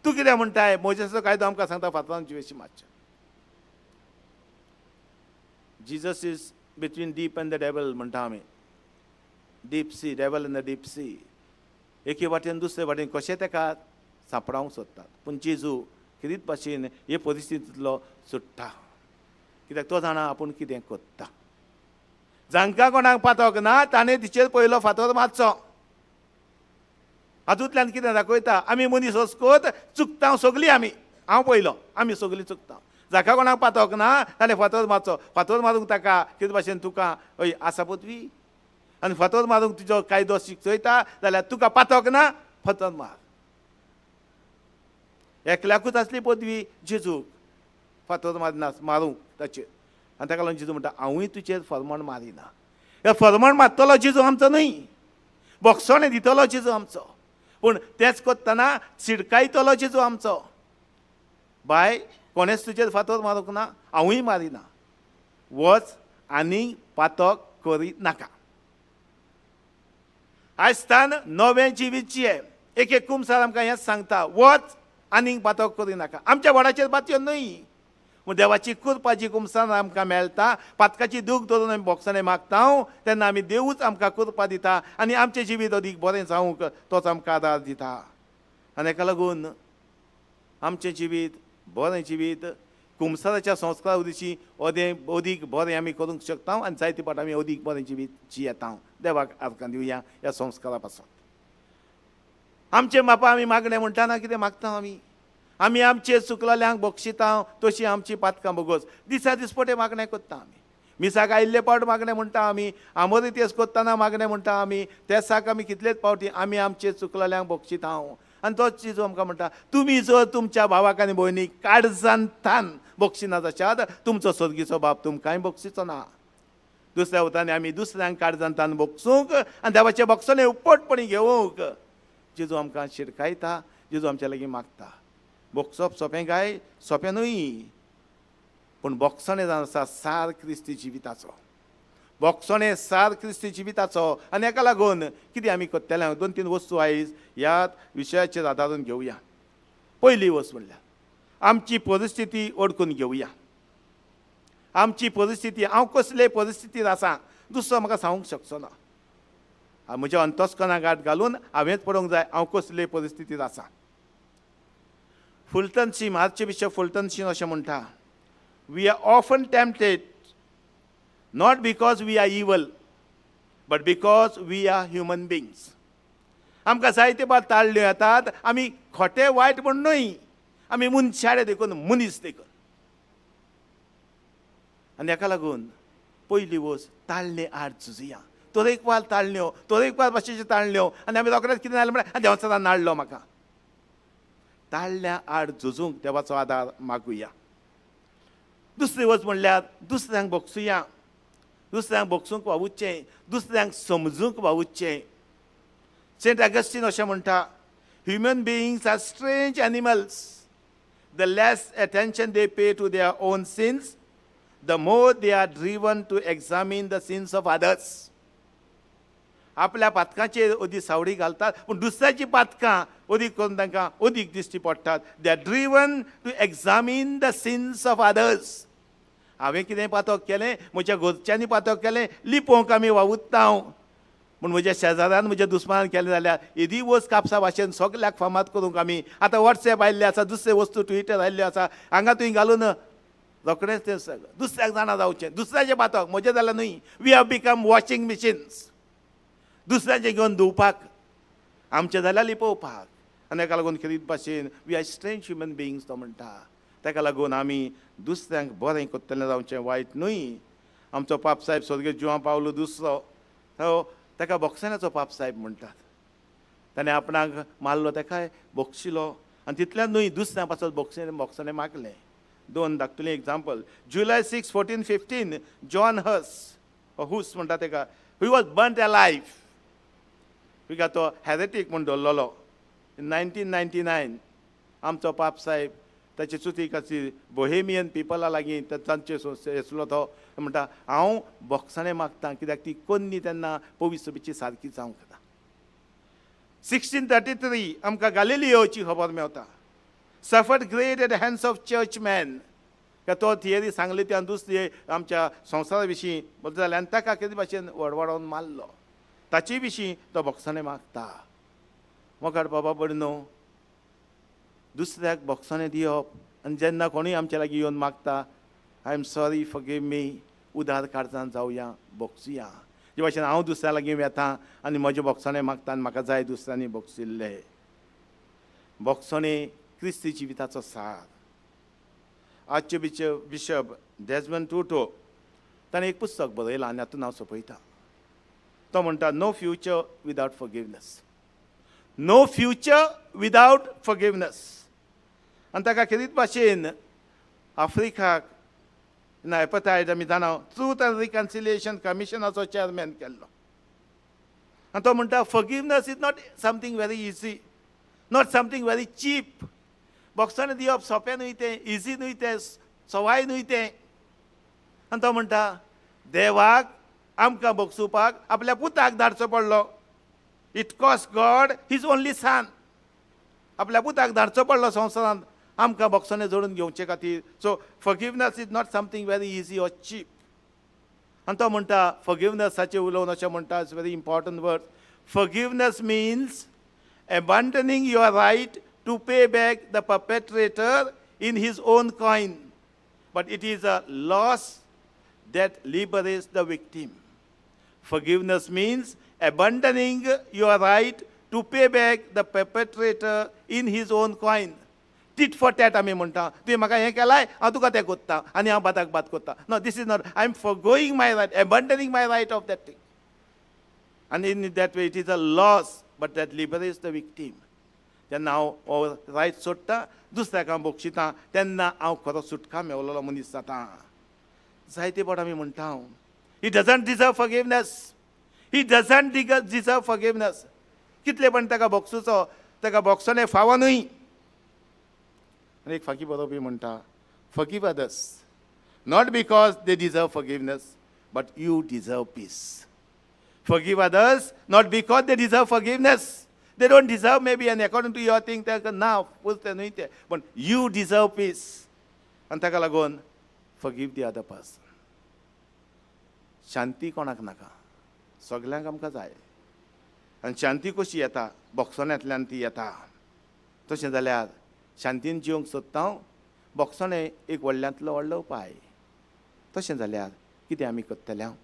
तूं कितें म्हणटाय? मोजेसचो कायदो आमकां सांगता फातरान जिवेशी मारचें. Jesus is between deep and the devil म्हणटा आमी. Deep sea, devil in the deep sea. एके वाटेन दुसरे वाटेन कशें ताका सांपडावंक सोदतात, पूण जेजू खेरीत भाशेन हे परिस्थितींतलो सुट्टा, कित्याक तो जाणा आपूण कितें कोत्ता. जांकां कोणाक पातक ना ताणें तिचेर पयलो फातर मारचो. हातूंतल्यान कितें दाखयता, आमी मनीस वचकोत चुकता सगळीं आमी, हांव पयलो, आमी सगळीं चुकता. जाका कोणाक पातक ना ताणें फातर मारचो. फातर मारूंक ताका कितें भाशेन तुका हय आसा पदवी, आनी फातर मारूंक तुजो कायदो शिकयता जाल्यार तुका पातक ना फातर मार. एकल्याकूच आसली पदवी जेजूक फातर मारिना मारूंक ताचेर. आनी ताका लागून जेजू म्हणटा, हांवूय तुजेर फर्माण मारिना. हे फर्माण मारतलो जेजू आमचो न्हय, बक्षणें दितलो जेजू आमचो, पूण तेंच कोत्तना शिडकायतलो जेजू आमचो. बाय कोणेच तुजेर फातर मारूंक ना, हांवूय मारिना, वच आनी पातक करी नाका. आयज तान नवें जिवीत जिये. एक एक कुमसार आमकां हेंच सांगता, वच आनीक पातक करी नाका. आमच्या वडाचेर पातयो न्हय, पूण देवाची कृपा जी कुमसार आमकां मेळटा, पातकाची दूख धरून आमी बोक्सांनी मागता तेन्ना आमी देवूच आमकां कृपा दिता आनी आमचें जिवीत अदीक बरें जावंक तोच आमकां आदार दिता. आनी हेका लागून आमचें जिवीत बरें जिवीत कुमसाराच्या संस्कारा उदेशी अदीक बरें आमी करूंक शकता आनी जायते फावट आमी अदीक बरें जिवीत जियेता. देवाक आर्गां दिवया ह्या संस्कारा पासून. आमचे बापा आमी मागणें म्हणटा ना कितें मागता आमी, आमी आमचे चुकलेल्यांक बक्षिता तशी आमची पातकां बोगस. दिसा दिसपटे मागणें करता आमी, मिसाक आयिल्ले पावट मागणें म्हणटा आमी, आमोरी कोत्तना मागणें म्हणटा आमी, तेसाक आमी कितलेच पावटी आमी आमचे चुकलेल्यांक बक्षिता. आनी तोच जेजू आमकां म्हणटा, तुमी जर तुमच्या भावाक आनी भयणीक काळजान थान बक्षिना जाशात, तुमचो सर्गीचो बाप तुमकांय बक्षिचो ना. दुसऱ्या उतरांनी आमी दुसऱ्यांक काळजान थान बक्षूंक आनी देवाचें बक्षणें उपटपणी घेवंक जेजू आमकां शिडकायता, जेजू आमच्या लागीं मागता. बक्षप सोंपें काय? सोंपें न्हय, पूण बक्षणें जावन आसा सार क्रिस्ती जिविताचो. बक्षणें सार क्रिस्ती जिविताचो. आनी हेका लागून कितें आमी करतले, दोन तीन वस्तू आयज ह्या विशयाचेर आदारून घेवया. पयली वस्त म्हणल्यार आमची परिस्थिती वळखून घेवया. आमची परिस्थिती, हांव कसले परिस्थितीर आसा दुसरो म्हाका सांगूंक शकचो ना. म्हज्या अंतस्कना गांठ घालून हांवेंच पळोवंक जाय हांव कसले परिस्थितीर आसा. Fulton Sheen, archbishop Fulton Sheen अशें म्हणटा, we are often tempted not because we are evil but because we are human beings. आमकां जायते फावट ताळ्यो येतात, आमी खोटे वायट म्हूण न्हय, आमी मनशाळे देखून, मनीस देखून. आनी हेका लागून पयली वस्त ताळणे आड झुजुया. तरेकवार ताळण्यो, तरेकवार भाशेच्यो ताळण्यो, आनी आमी रोखडेच कितें जालें म्हळ्यार देवाचो नाडलो म्हाका. ताळण्या आड झुजूंक देवाचो आदार मागुया. दुसरी वस्त म्हणल्यार दुसऱ्यांक भोगसुया, दुसऱ्यांक भोगसूंक वावुरचें, दुसऱ्यांक समजूंक वावुरचें. सेंट ऑगस्टीन अशें म्हणटा, human beings are strange animals. The less attention they pay to their own sins, the more they are driven to examine the sins of others. आपल्या पातकांचेर अदीक सावडी घालतात, पूण दुसऱ्याची पातकां अदीक करून तांकां अदीक दिश्टी पडटात. They are driven to examine the sins of others. हांवें कितें पातक केलें, म्हज्या घरच्यांनी पातक केलें, लिपोवंक आमी वावुरता, पूण म्हज्या शेजारान, म्हज्या दुस्मानान केलें जाल्यार येदी वस्त कापसा भाशेन सगल्याक फामाद करूंक आमी आतां वॉट्सएप आयिल्लें आसा, दुसरे वस्तू ट्विटर आयिल्ल्यो आसा, हांगा थंय घालून रोखडेंच तें सगळें दुसऱ्याक जाणा जावचें, दुसऱ्याचें पातक, म्हजें जाल्यार न्हय. We have become washing machines, दुसऱ्याचें घेवन धुवपाक, आमचें जाल्यार लिपोवपाक. आनी ताका लागून खेरीत भाशेन we are strange human beings तो म्हणटा. ताका लागून आमी दुसऱ्यांक बरें करतलें जावचें, वायट न्हय. आमचो पाप साहेब स्वर्गीय जुवां पावलो दुसरो, तो ताका बोक्साण्याचो पाप साहेब म्हणटात. ताणें आपणाक मारलो, ताकाय बोगशिलो, आनी तितल्यान न्हय, दुसऱ्या पासत बोगसणें मागलें. दोन धाकटुलीं example. July 6, 1415, John Huss, Hus म्हणटा ताका, he was burnt alive because तो हॅरेटीक म्हूण दवरलेलो. 1999 आमचो पाप साहेब ताची चुती खातीर बोहेमियन पिपला लागीं तांचे आसलो. तो म्हणटा, हांव बोगसणें मागता, कित्याक ती कोन्नी तेन्ना पवित्र सभेची सारकी जावंक ना. 1633 आमकां गालिलियोची खबर मेवता. Suffered great at hands of churchmen. तो थियरी सांगली ती आनी दुसरी आमच्या संवसारा विशीं बरें जालें, आनी ताका कितें भाशेन वडवडोवन मारलो, ताचे विशीं तो बोगसणें मागता. मोगाड बाबा भयणो, दुसऱ्याक बोगसणें दिवप, आनी जेन्ना कोणूय आमच्या लागीं येवन मागता, I am sorry, forgive me, उदार काळजान जावया, बोगसुया. जे भाशेन हांव दुसऱ्या लागीं वेता आनी म्हजें बोगसणें मागता, आनी म्हाका जाय दुसऱ्यांनी बोगसिल्लें. बोगसणें क्रिस्ती जिविताचो सार. आजचे बिशप डेजमंड टुटू, ताणें एक पुस्तक बरयलां आनी हातूंत हांव सोंपयता. तो म्हणटा, no future without forgiveness, no future without forgiveness. आनी ताका खेरीत भाशेन आफ्रिकाक ना एपथायड आमी जाणा, ट्रूथ आनी रिकन्सिलिएशन कमिशनाचो चॅरमॅन केल्लो. आनी तो म्हणटा, forgiveness is not something very easy, not something very cheap. बोगसणें दिवप सोंपें न्हय तें, इजी न्हय तें, सवाय न्हय तें. आनी तो म्हणटा, देवाक आमकां बोगसुपाक आपल्या पुताक धाडचो पडलो. It cost God his only son. आपल्या पुताक धाडचो पडलो संवसारांत आमकां बोगसणें जोडून घेवचे खातीर. So forgiveness is not something very easy or cheap. आनी तो म्हणटा, फॉरगिवनसाचें उलोवन अशें म्हणटा, it's very important word, forgiveness means abandoning your right to pay back the perpetrator in his own coin, but it is a loss that liberates the victim. Forgiveness means abandoning your right to pay back the perpetrator in his own coin. Tit for tat आमी म्हणटा, तुवें म्हाका हें केलाय, हांव तुका तें कोत्ता आनी हांव बादाक बाद कोत्ता. No, this is not. I am forgoing my right, abandoning my right of that thing. And in that way it is a loss, but that liberates the victim. तेन्ना हांव हो रायट सोडटा, दुसऱ्याक हांव बक्षिता, तेन्ना हांव खरो सुटका मेवलेलो मनीस जाता. जायते फावट आमी म्हणटा, he doesn't deserve forgiveness, he doesn't deserve forgiveness. कितले पण ताका बोगसुचो, ताका बोगसणें फावो न्हय. आनी एक फाकी बरोवपी म्हणटा, forgive others not because they deserve forgiveness, but you deserve peace. Forgive others not because they deserve forgiveness. They don't deserve maybe, and according to your thing, ताका ना पुरतें न्हय तें, but you deserve peace. आनी ताका लागून forgive the other person. शांती कोणाक नाका? सगल्यांक आमकां जाय. आनी शांती कशी येता? बोगसण्यांतल्यान ती येता. तशें जाल्यार शांतीन जिवंक सोदता हांव, बोगसणें एक व्हडल्यांतलो व्हडलो उपाय. तशें जाल्यार कितें आमी करतले हांव?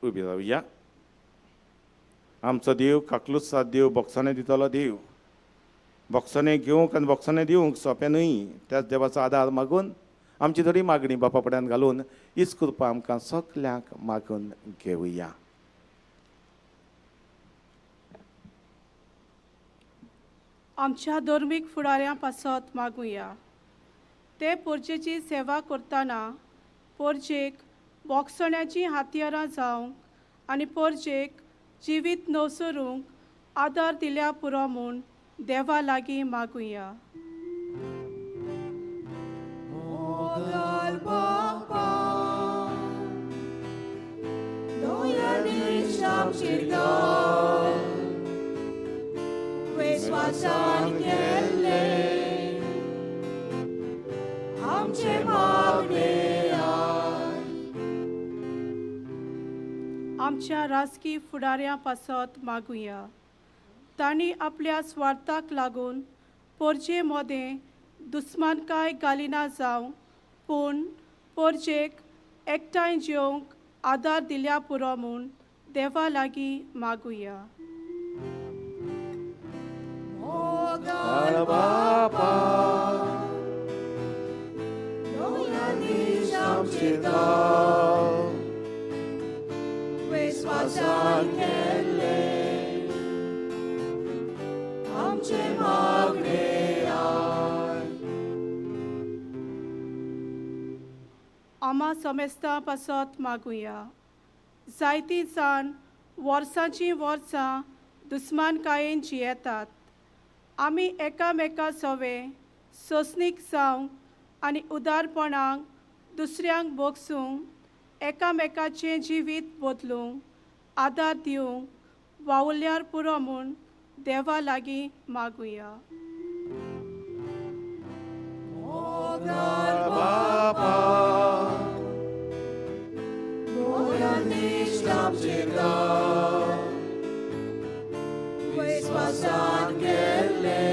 उबी रावया. आमचो देव काकलुतसा देव, बोगसणें दितलो देव. बोक्सांनी घेवंक आनी बोक्सांनी दिवंक सोंपें न्हय. त्याच देवाचो आदार मागून आमची थोडी मागणी बापा फुड्यान घालून हीच कृपा आमकां सगल्यांक मागून घेवया. आमच्या धर्मीक फुडाऱ्यां पासत मागुया. ते पोरजेची सेवा करतना पोरजेक बोगसण्याचीं हातयारां जावंक आनी पोरजेक जिवीत नवसरूंक आदार दिल्या पुरो म्हूण देवा लागीं मागुया. विश्वासान केल्ले आमचे मागणे. आमच्या राजकी फुडाऱ्यां पासत मागुया. तांणी आपल्या स्वार्थाक लागून पोरजे मोदें दुस्मानकाय घालिना जावं, पूण पोरजेक एकठांय जेवंक आदार दिल्या पुरो म्हूण देवा लागीं मागुया. विश्वासान केल्ले आमचे मागणे. आमा समेस्तां पासत मागुया. जायतीं जाण वर्सांचीं वर्सां दुस्मानकायेन जियेतात. आमी एकामेका सवे सोंसणीक जावंक आनी उदारपणाक दुसऱ्यांक भोगसूंक एकामेकाचें जिवीत बदलूंक आदार दिवंक वावुरल्यार पुरो म्हूण देवा लागीं मागुया. विश्वासान केल्ले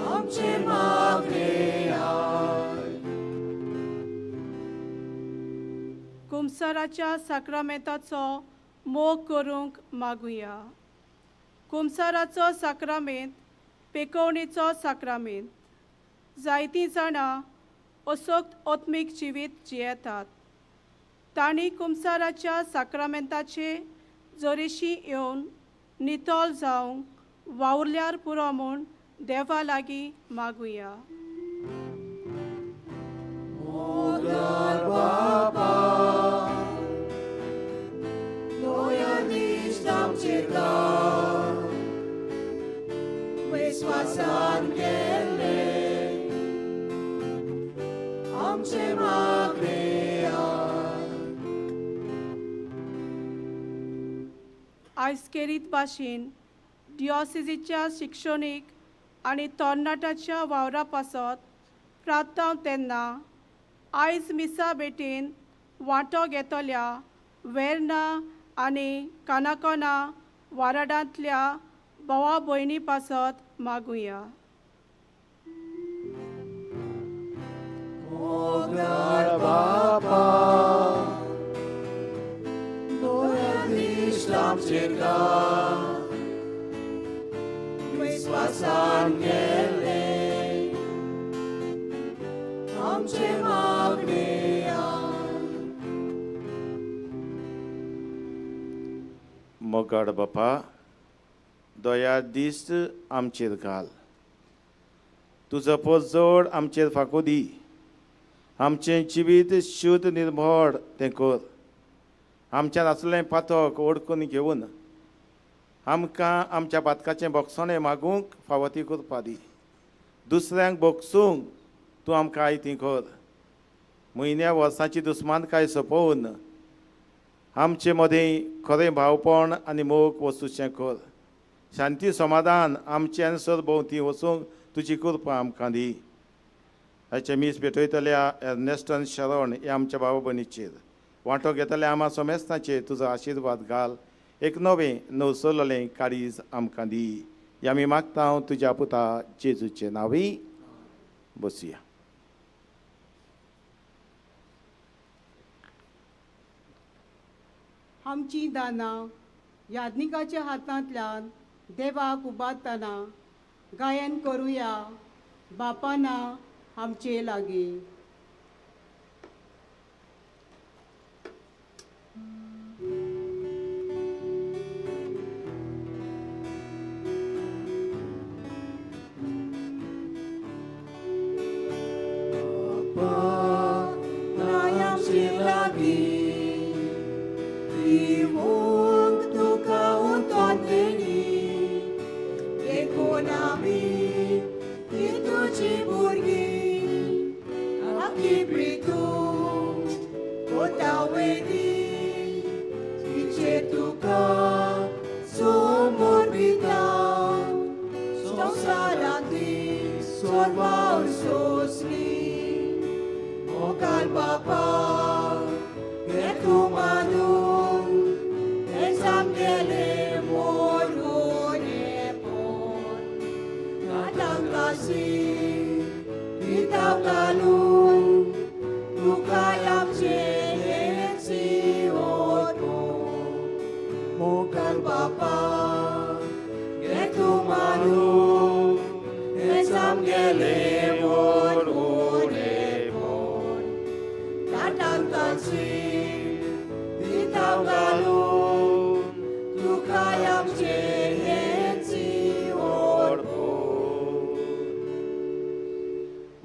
आमचे मागणे. कुमसाराच्या साक्रामेंताचो मोग करूंक मागुया. कुमसाराचो साक्रामेंत पेकोवणेचो साक्रामेंत. जायतीं जाणां असोक्त आत्मीक जिवीत जियेतात. तांणी कुमसाराच्या साक्रामेंताचे जरीशी येवन नितळ जावंक वावुरल्यार पुरो म्हूण देवा लागीं मागुया. विश्वासान केल्ले आमचे मागणे. आयज केरीत भाशेन डिओसिजीच्या शिक्षणीक आनी तरणाट्याच्या वावरा पासत प्रार्थना तेन्ना आयज मिसा भेटीन वांटो घेतल्या वेर्ना आनी कानाकोना वाराडांतल्या भावा भयणी पासत मागुया. विश्वासान केल्ले आमचे मागणे. मोगाड बापा, दया दिश्ट आमचेर घाल, तुजो पोजोड आमचेर फांकू दी, आमचें जिवीत शुद्ध निर्मळ तें कर. आमच्यान आसलें पातक ओडकून घेवन आमकां आमच्या पातकाचें बोगसणें मागूंक फावो ती कृपा दी. दुसऱ्यांक बोगसूंक तूं आमकां आयती कर. म्हयन्या वर्सांची दुस्मानकाय सोंपोवन आमचे मदें खरें भावपण आनी मोग वचूचें कर. शांती समाधान आमचे आनी सरभोंवती वचूंक तुजी कृपा आमकां दी. हाचें मीस भेटयतल्या एर्नेस्टन शरण ह्या आमच्या भाव भयणीचेर वांटो घेतल्या आमा सोमेस्तांचेर तुजो आशिर्वाद घाल. एक नवें नवसरलें काळीज आमकां दी. हें आमी मागता हांव तुज्या पुता जेजूचे नांवी. बसया. आमचीं दानां याज्ञिकाच्या हातांतल्यान देवाक उबारतना गायन करुया बापाना आमचे लागीं.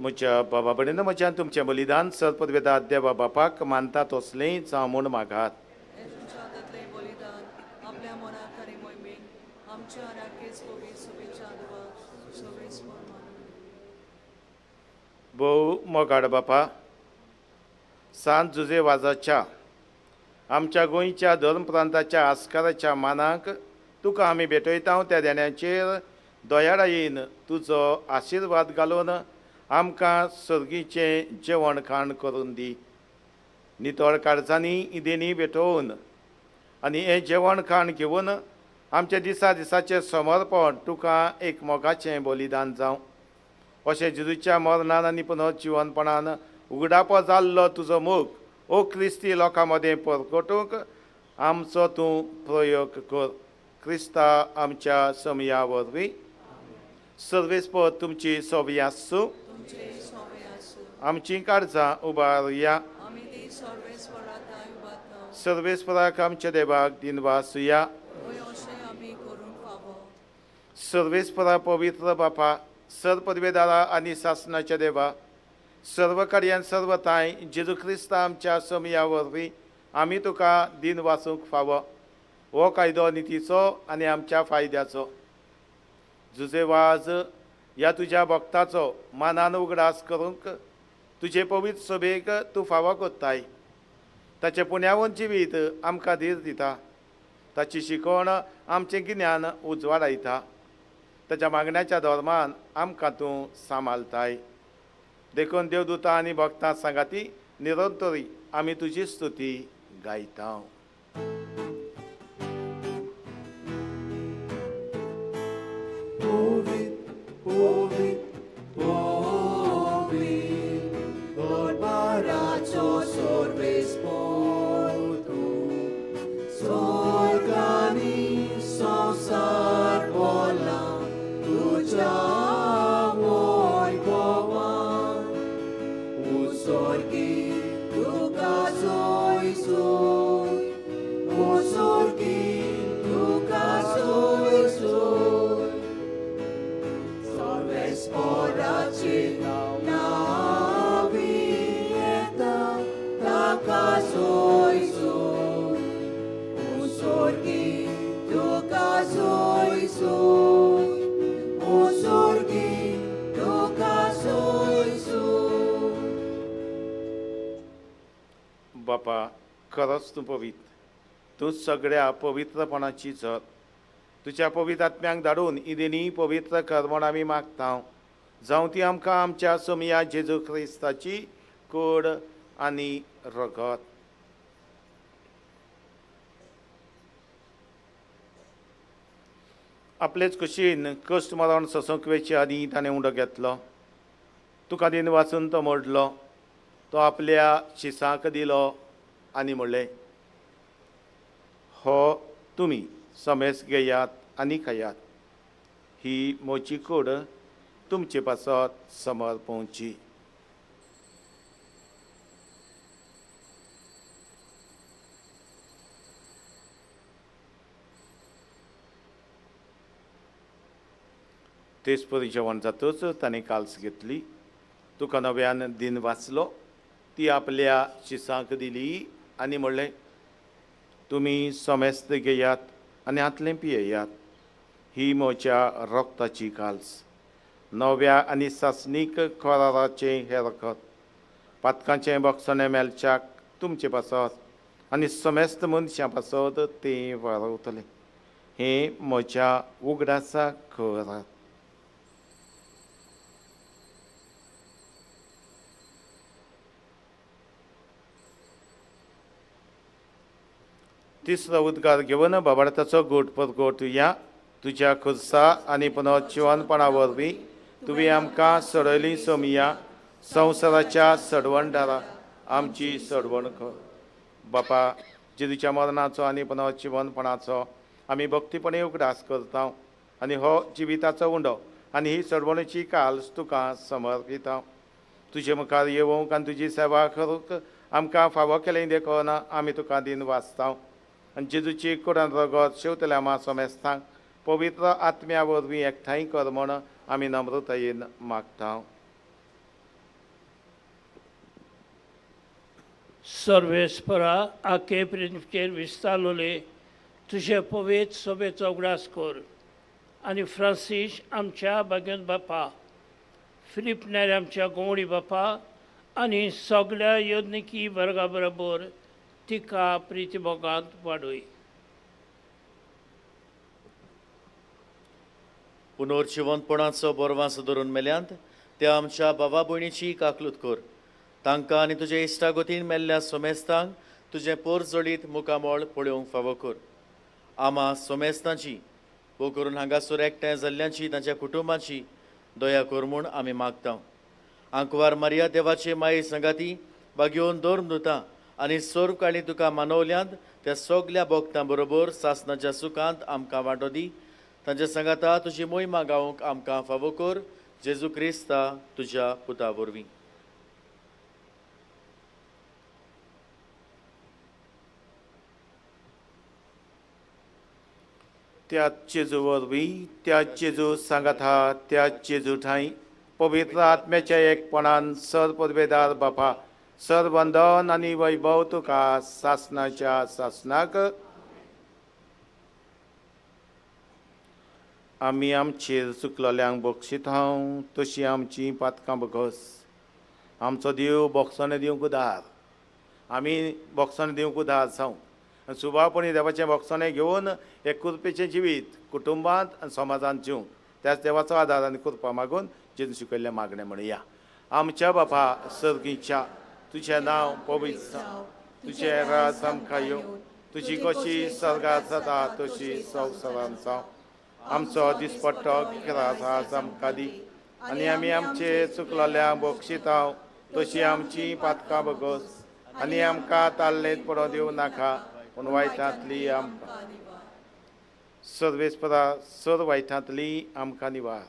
म्हज्या बाबा भयणीनो, म्हज्यान तुमचें बलिदान सर्पदवेदा देवा बापाक मानता तसलें जावं म्हूण मागात. भोव मोगाड बापा, सांत जुजे वाजाच्या आमच्या गोंयच्या धर्म प्रांताच्या आस्काराच्या मानाक तुका आमी भेटयता. त्या देण्याचेर दयाळायेन तुजो आशिर्वाद घालून आमकां सर्गीचें जेवण खाण करून दी. नितळ काळजांनी इदेनी भेटोवन आनी हें जेवण खाण घेवन आमच्या दिसा दिसाचें समर्पण तुका एक मोगाचें बलिदान जावं. अशें जेजूच्या मरणान आनी पुनर्जिवनपणान उगडापो जाल्लो तुजो मोग ओ क्रिस्ती लोकां मदें परगटूंक आमचो तूं प्रयोग कर. क्रिस्ता आमच्या समया वरवीं. सर्वेस्पर तुमची सोबी आसूं. आमचीं काळजां उबारुया. सर्वेस्पराक आमच्या देवाक दिनवासुया. सर्वेस्परा पवित्र बापा, सर पदवेदारा आनी सासणाच्या देवा, सर्व कार्यान सर्व तांय जेजू क्रिस्ता आमच्या समया वरवीं आमी तुका दिन वासूंक फावो. हो कायदो नितीचो आनी आमच्या फायद्याचो. जुजे वाज ह्या तुज्या भक्ताचो मानान उगडास करूंक तुजे पवित्र सभेक तूं फावो कोत्ताय. ताचें पुण्यावन जिवीत आमकां धीर दिता. ताची शिकवण आमचें गिन्यान उजवाडायता. ताच्या मागण्याच्या धर्मान आमकां तूं सांबाळताय. देखून देवदूता आनी भक्तां सांगाती निरंतरी आमी तुजी स्तुती गायता. बापा, खरोच तूं पवित्र, तूं सगळ्या पवित्रपणाची झर. तुज्या पवित्र आत्म्यांक धाडून इदेनी पवित्र कर म्हूण आमी मागता. जावं ती आमकां आमच्या सोमया जेजू क्रिस्ताची कूड आनी रगत. आपलेच कुशीन कश्ट मरण सोसूंक वेचे आदीं ताणें उंडो घेतलो. तुका दिन वाचून तो मोडलो. तो आपल्या शिसांक दिलो आनी म्हणलें, हो तुमी समेस घेयात आनी खायात. ही म्हजी कूड तुमचे पासत समर्पवची. तेच परी जेवण जातच ताणें काल्स घेतली, तुका नव्यान दिन वाचलो, ती आपल्या शिसांक दिली आनी म्हणलें, तुमी समेस्त घेयात आनी हांतलें पियेयात, ही म्हज्या रक्ताची काल्स, नव्या आनी सासणीक कराराचें हें रगत, पातकांचें बक्षणें मेळच्याक तुमचे पासत आनी समेस्त मनशां पासत तें वारवतलें. हें म्हज्या उगडासाक करात. तिसरो उद्गार घेवन बाबार्थाचो गोट परगोट या तुज्या खुर्सा आनी पुनर्जिवनपणा वरवीं तुवें आमकां सडयली सोमया, संवसाराच्या सडवणदारा आमची सडवण कर. बापा, जेजूच्या मरणाचो आनी पुनर्जिवनपणाचो आमी भक्तीपणे उगडास करता आनी हो जिविताचो उंडो आनी ही सडवणीची काल्स तुका समर्पिता. तुजे मुखार येवंक आनी तुजी सेवा करूंक आमकां फावो केलें देखून आमी तुका दिन वाचता आनी जेजूची कुडान रगत शेवतल्या मा समेस्तांक पवित्र आत्म्या वरवीं एकठांय कर म्हूण आमी नम्रतायेन मागता. सर्वेस्परा आखे प्रिंचेर विस्तारलोले तुजे पवित्र सभेचो उगडास कर आनी फ्रांसीस आमच्या बागेन बापा, फिलीप नेर आमच्या गोवडी बापा आनी सगळ्या यज्ञिकी वर्गा बरोबर तिका प्रितीभोगांत वाडय. पुनर्जिवंतपणाचो बरवास धरून मेल्यांत त्या आमच्या बाबा भयणीची काकलूत कर. तांकां आनी तुजे इश्टागतीन मेल्ल्या सोमेस्तांक तुजें पोर जळीत मुखामळ पळोवंक फावो कर. आमा सोमेस्तांची वो करून हांगासर एकठांय जाल्ल्यांची तांच्या कुटुंबाची दया कर म्हूण आमी मागता. आंकवार मारिया देवाचे माये संगाती बागेवन दवर दिता आनी सर्व काळी तुका मानवल्यांत त्या सगल्या भोगतां बरोबर सासणाच्या सुखांत आमकां वांटो दी. तांच्या सांगाता तुजी मोहिमा गावंक आमकां फावो कर, जेजू क्रिस्ता तुज्या पुता वरवीं. त्या जेजू वरवीं, त्या जेजू सांगाता, त्या जेजू ठांय पवित्र आत्म्याच्या एकपणान सर पदवेदार बापा, सर वंदन आनी वैभव तुका सासणाच्या सासणाक. आमी आमचेर चुकलोल्यांक बक्षीत हांव तशी आमची पातकां बगस. आमचो देव बक्षणें दिवंक उदार, आमी बक्षणें दिवंक उदार जावं आनी सुबावपणी देवाचें बक्षणें घेवन एक कृपेचें जिवीत कुटुंबांत आनी समाजांत जिवंक त्याच देवाचो आदार आनी कृपा मागून जेजू शिकयल्लें मागणें म्हणया. आमच्या बापा सर्गीच्या, तुजें नांव पवित्र जावं, तुजें राज आमकां येवं, तुजी कशी सर्गात जाता तशी संवसारांत जावं. आमचो दिसपट्टो ग्रास आज आमकां दी आनी आमी आमचे चुकलोल्यांक बक्षिता तशी आमची पातकां बगस आनी आमकां ताल्लेंत पडोवंक दिवं नाका, पूण वायटांतली आमकां सर्वेस्परा सर वायटांतली आमकां निवार.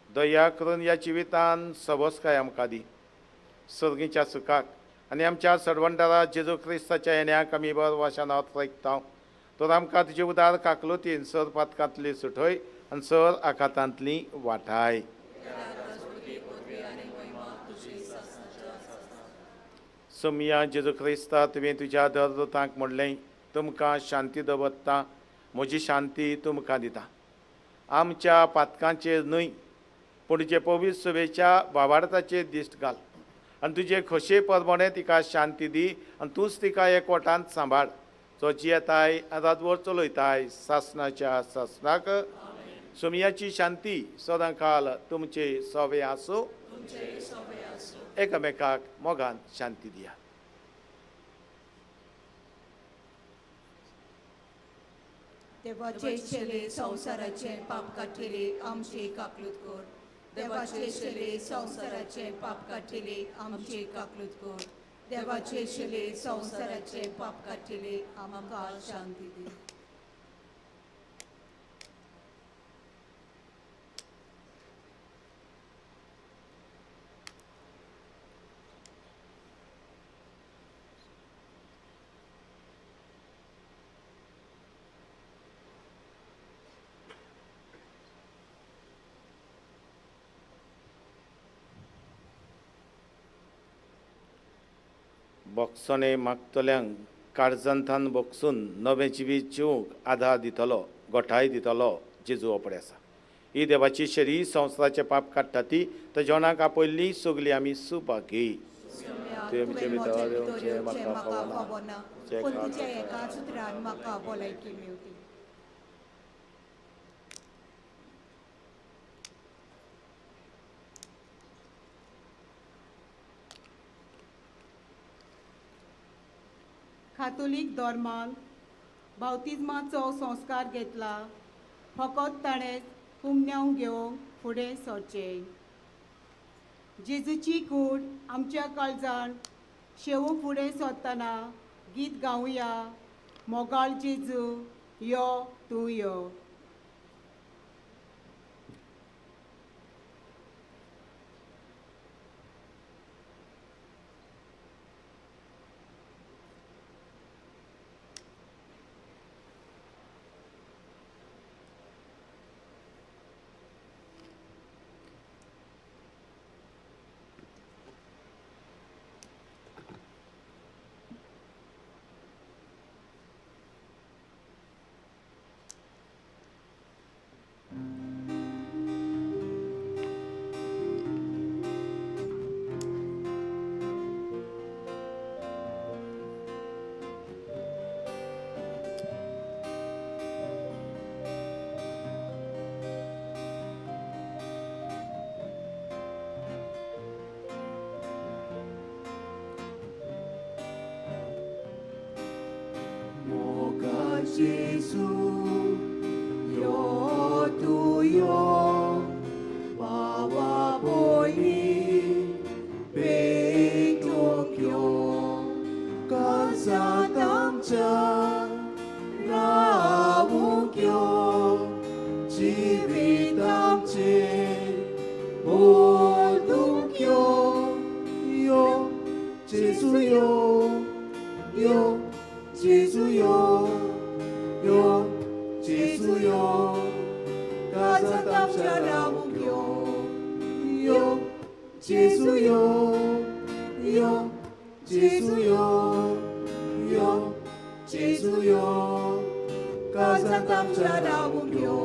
दया करून ह्या जिवितान सबसकाय आमकां दी, सर्गीच्या सुखाक आनी आमच्या सडवणदारा जेजू क्रिस्ताच्या येण्याक आमी बर वाशान आयकता. तर आमकां तुजे उदार काकलुतीन सर पातकांतली सुटय आनी सर आखातांतली वाटाय. सोमया जेजू क्रिस्ता, तुवें तुज्या दरदूतांक म्हणलें, तुमकां शांती दवरता, म्हजी शांती तुमकां दिता. आमच्या पातकांचेर न्हय पूण तुजे पवित्र सभेच्या बाबार्थाचेर दिश्ट घाल आनी तुजे खोशये प्रमाणे तिका शांती दी आनी तूंच तिका एकवटांत सांबाळ, जो जियेताय रातभर चलयताय सासणाच्या सासणाक. सोमयाची शांती सदां काल तुमचे सवे आसूं. एकामेकाक मोगान शांती दिया. देवाचे शेले संवसाराचे पाप काडटले आमचे काकलूत कर. देवाचे शेले संवसाराचे पाप काडटले आमचे काकलूत कर. देवाचे शेले संवसाराचे पाप काडटले आमकां शांती दी. भोगसणें मागतल्यांक काळजांतान भोगसून नवें जिवीत जिवंक आधार दितलो, गोठाय दितलो जेजू ओपडे आसा. ही देवाची शरीर संवसाराचें पाप काडटा ती तर जेवणाक आपयल्ली सगळी आमी सुभागी. तुवें म्हजे भितर येवचें म्हाका फावना, पूण तुज्या एकाच उतरान म्हाका भलायकी मेवती. कातोलीक धर्मान बावतिज्माचो संस्कार घेतला, फकत ताणें कुमन्यांव घेवंक फुडें सरचें. जेजूची कूड आमच्या काळजान शेवूंक फुडें सरतना गीत गावया, मोगाळ जेजू यो तूं यो. Jesu, yo tu yo, bawa boi, petokyo, kazatamcha, rawukyo, jivitamche, bodukyo, yo, Jesu yo, yo, Jesu yo. Yo, Jesu yo, kazatamcha rawukyo. Yo, Jesu yo, yo, Jesu yo, yo, Jesu yo, kazatamcha rawukyo.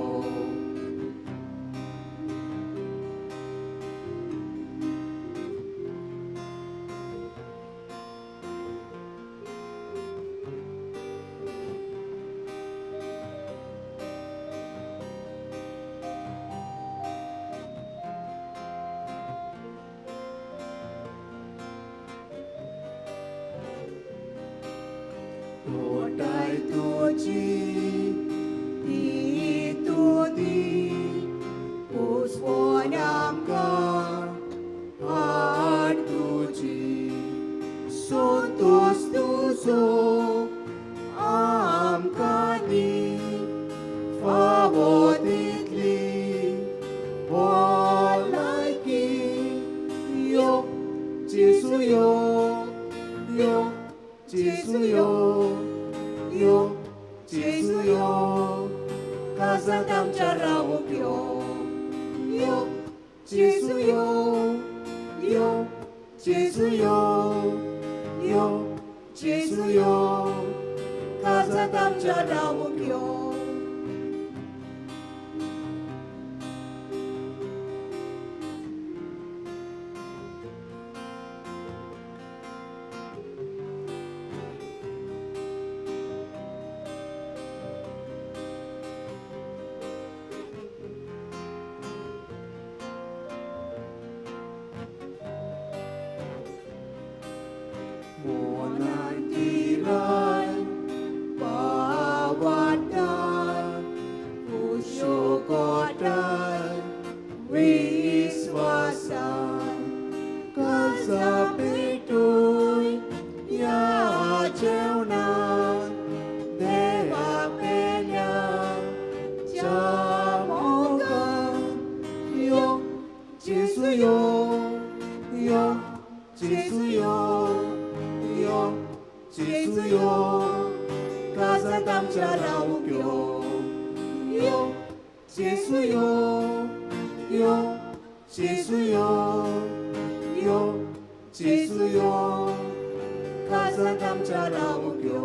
काळजांत आमच्या रावूंक यो.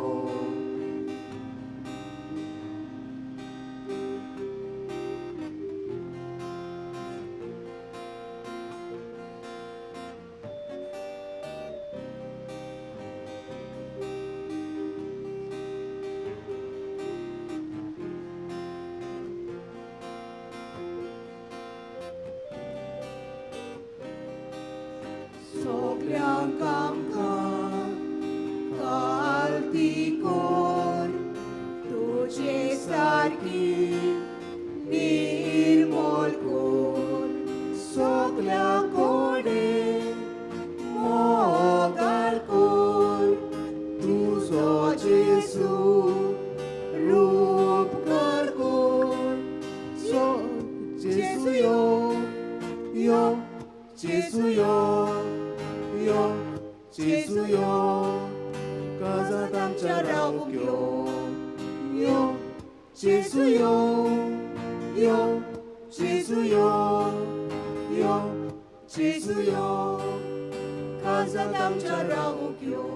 सगल्यांक आमकां कालती कोर तुजे सारकी निर्मोल कोर सगल्या कोडे मोगाल कोर तुजो जेजू रूपकार कोर. सो जेजू यो, यो जेजू यो, यो जेजू यो, काळजांत आमच्या रावूंक यो. यो जेजू यो, यो जेजू यो, यो जेजू यो, काळजांत आमच्या रावूंक यो.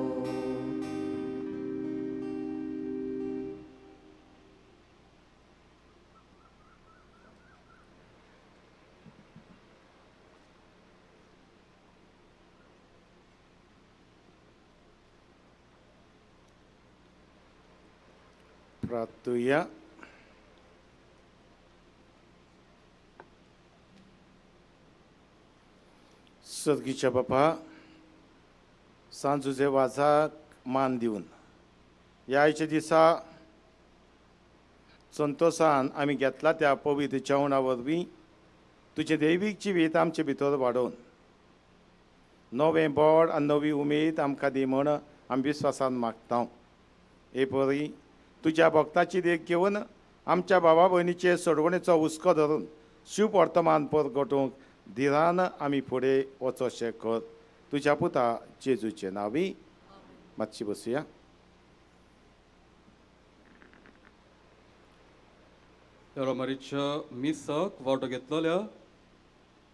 प्रार्थुया. सर्गीच्या बापा, सांजुजे वाजाक मान दिवन ह्या आयच्या दिसा संतोसान आमी घेतला त्या पवित्र जेवणा वरवीं तुजें दैवीक जिवीत आमचे भितर वाडोवन नवें बोड आनी नवी उमेद आमकां दी म्हण आमी विस्वासान मागता. हे परी तुज्या भक्ताची देख घेवन आमच्या भावा भयणीचे सोडवणेचो हुस्को धरून शुभ वर्तमान परगटूंक धिरान आमी फुडें वचोशें कर. तुज्या पुता जेजूचे नांवी. मातशी बसुया. रोमारीच्या मिसाक वांटो घेतलेल्या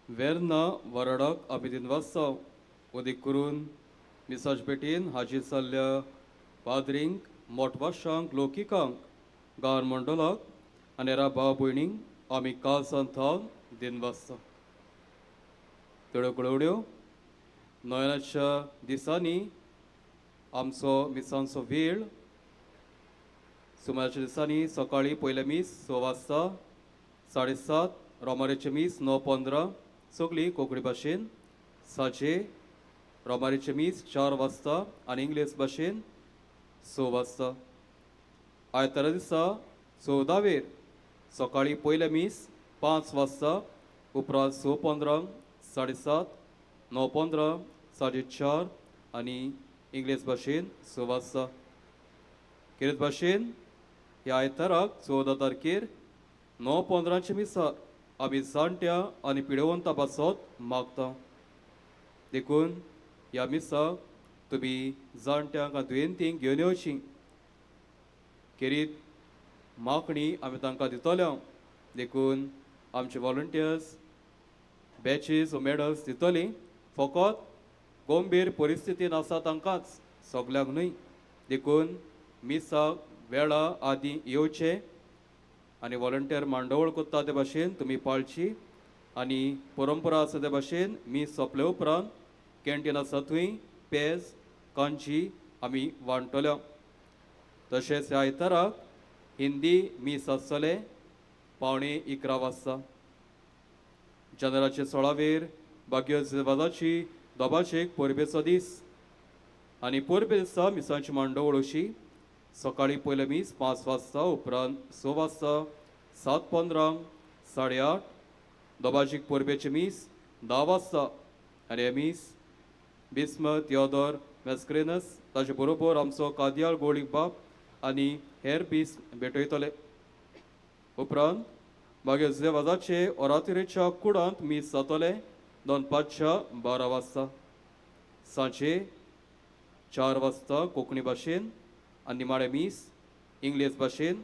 वेर्ना वराडाक आमी दिनवासाव. वदीक करून मिसाज भेटीन हाजीर जाल्ल्या पाद्रींक, मोटवाशांक, लोकिकांक, गांव मंडळाक आनी हेरा भाव भयणींक आमी काळजांत थावन दिनवासता. तेवढ्यो कळवड्यो नोयनाच्या दिसांनी आमचो मिसांचो वेळ सुमाराच्या दिसांनी सकाळीं पयलें मीस 6 वाजता, 7:30 रोमारीचें मीस 9:15 सगळी कोंकणी भाशेन, साजे रोमारीचें मीस 4 वाजता आनी इंग्लीश भाशेन 6 वाजता. आयतारा दिसा 14वेर सकाळीं पयलें मीस 5 वाजता, उपरांत 6:15, 7:30, 9:15, 4:30 आनी इंग्लीश भाशेन 6 वाजता. केरीत भाशेन ह्या आयताराक 14 तारखेर 9:15 मिसार आमी जाणट्या आनी पिडेवंता पासत मागता. देखून ह्या मिसाक तुमी जाणट्यांक आनी दुयेंतींक घेवन येवची. केरीत मागणी आमी तांकां दितले. देखून आमचे वॉलंटियर्स बॅचीस मेडल्स दितली. फकत गंभीर परिस्थितीन आसा तांकांच, सगल्यांक न्हय. देखून मिसाक वेळा आदीं येवचें आनी वॉलंटियर मांडवळ करता ते भाशेन तुमी पाळची. आनी परंपरा आसा ते भाशेन मीस सोंपले उपरांत कॅन्टीन आसा थंय पेज कांची आमी वांटतले. तशेंच ह्या आयताराक हिंदी मीस आसतलें 10:45 वाजता. जानेराचे 16वेर भाग्य वाजाची दोबाचेक परबेचो दीस आनी परबे दिसा मिसांची मांडवळ अशी सकाळीं पयलें मीस 5 वाजता, उपरांत 6 वाजता, 7:15, 8:30 दोबाजीक परबेचें मीस 10 वाजता आनी हें मीस बिस्म तियोदोर मेस्क्रेनस ताचे बरोबर आमचो कादयाळ गोळीक बाब आनी हेर बीस भेटयतले. उपरांत मागीर वाजाचे ओरातोरेच्या कुडांत मीस जातलें दनपारच्या 12 वाजता. सांजे 4 वाजता कोंकणी भाशेन आनी निमाणें मीस इंग्लीश भाशेन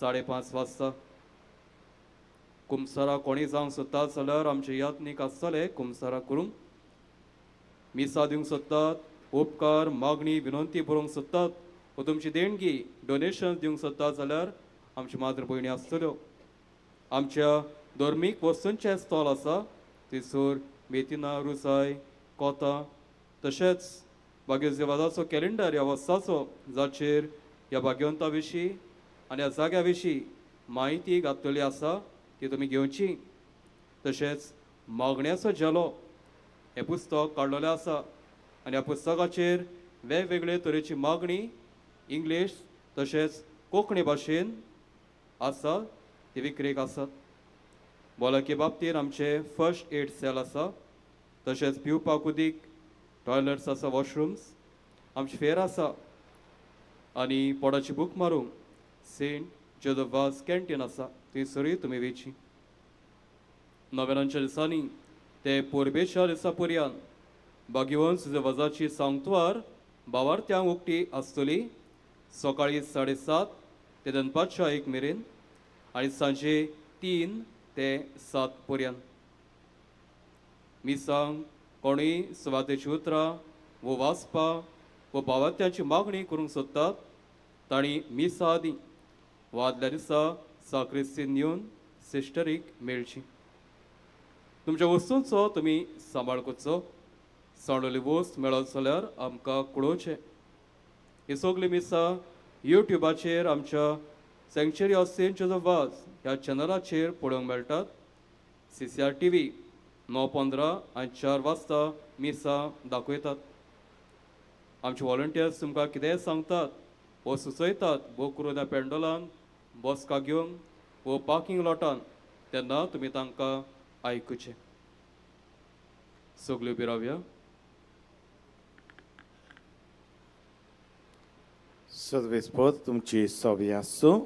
5:30 वाजता. कुमसारा कोणी जावंक सोदतात जाल्यार आमचे यात्नीक आसतले कुमसारा करूंक. मिसां दिवंक सोदतात उपकार, मागणी, विनंती बरोवंक सोदतात वा तुमची देणगी, डोनेशन दिवंक सोदतात जाल्यार आमची माद्र भयणी आसतल्यो. आमच्या धर्मीक वस्तूंचें स्टॉल आसा, थंयसर मेथिना, रुजाय, कोतां, तशेंच भाग्यवादाचो कॅलेंडर ह्या वर्साचो, जाचेर ह्या भाग्यवंता विशीं आनी ह्या जाग्या विशीं म्हायती घातलेली आसा, ती तुमी घेवची. तशेंच मागण्याचो झेलो हें पुस्तक काडलेलें आसा आनी ह्या पुस्तकाचेर वेगवेगळे तरेची मागणी इंग्लीश तशेंच कोंकणी भाशेन आसा, ती विक्रेक आसात. भलायके बाबतीन आमचें फर्स्ट एड सेल आसा, तशेंच पिवपाक उदीक, टॉयलेट्स आसा, वॉशरुम्स, आमची फेर आसा आनी पोडाची बूक मारूंक सेंट जोजफ वाज कॅन्टीन आसा, थंयसरूय तुमी वेची. नव्यानांच्या दिसांनी ते पोरबेच्या दिसा पर्यंत भाग्यवंत सुजे वजाची सांगतवार बावार्थ्यांक उक्ती आसतली, सकाळी 7:30 ते दनपारच्या 1 मेरेन आनी सांजे 3 ते 7 पर्यंत. मिसांक कोणूय सुवातेची उतरां वो वाचपा वो बावार्थ्यांची मागणी करूंक सोदतात तांणी मिसा आदीं वा आदल्या दिसा साक्रिस्तीन येवन सिस्टरीक मेळची. तुमच्या वस्तूंचो तुमी सांबाळ करचो. सांडवली वस्त मेळत जाल्यार आमकां कळोवचें. ही सगळीं मिसां युट्युबाचेर आमच्या Sanctuary of Saint Joseph Vaz ह्या चॅनलाचेर पळोवंक मेळटात. CCR TV 9:15 आनी 4 वाजता मिसां दाखयतात. आमचे वॉलंटियर्स तुमकां कितेंय सांगतात वो सुचयतात बोकरुद्या पेंडोलान बसका घेवंक वो पार्किंग लॉटान, तेन्ना तुमी तांकां आयकुचें. सगल्यो उबी रावया. सर्वेस्पर तुमची सोबी आसूं.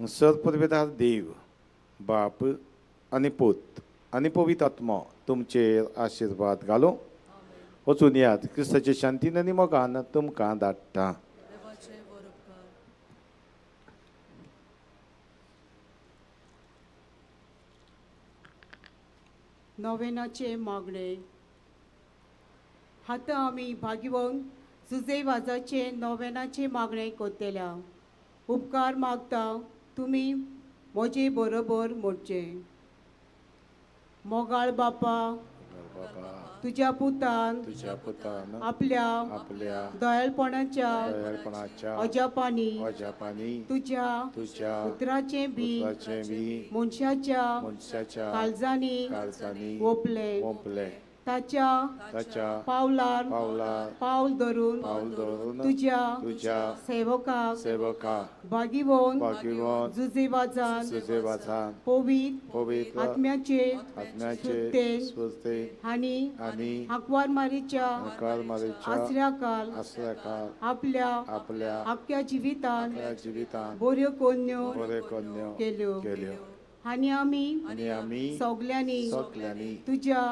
सर पुर्वेदार देव बाप आनी पूत आनी पवित्र आत्मो तुमचेर आशिर्वाद घालूं. वचून यात, क्रिस्ताचे शांतीन आनी मोगान तुमकां धाडटा. नोवेनाचे मागणे. आतां आमी भाग्यवंत जुजे वाजाचे नोवेनाचे मागणे करतल्या. उपकार मागता तुमी म्हजे बरोबर मोडचे. मोगाळ बापा, तुज्या पुतान आपल्या दयाळपणाच्या अजापांनी तुज्या उतराचें बी मनशाच्या काळजांनी ओंपलें. ताच्या पावलार पावल धरून तुज्या सेवकाक भागीवन जुजे वाजान पवित्र आत्म्याचे स्फूर्तेन आनी आंकवार मारीच्या आसऱ्याकाल आपल्या आख्ख्या जिवितान बऱ्यो कोन्यो केल्यो आनी आमी सगल्यांनी तुज्या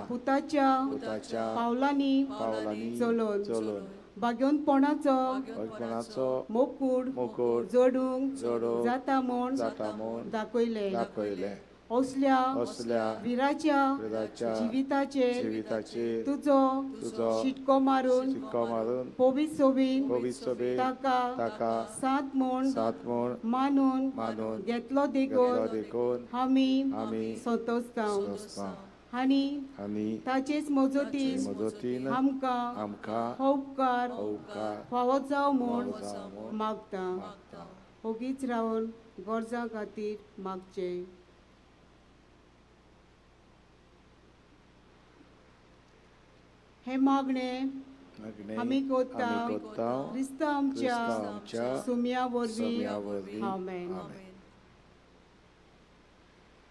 पुताच्या पावलांनी चलोन भाग्यवंतपणाचो मोकूड जोडूंक जाता म्हूण दाखयलें. असल्या विराच्या जिविताचेर तुजो शिटको मारून पवित्र सोबीन ताका सात म्हूण मानून घेतलो देखून आमी संतोषता आनी ताचेच मजतीन आमकां हो उपकार फावो जावं म्हूण मागता. ओगीच रावन गरजां खातीर मागचें. हे मागणें आमी कोत्ता क्रिस्तांव आमच्या सुम्या वरवीं. आमेन.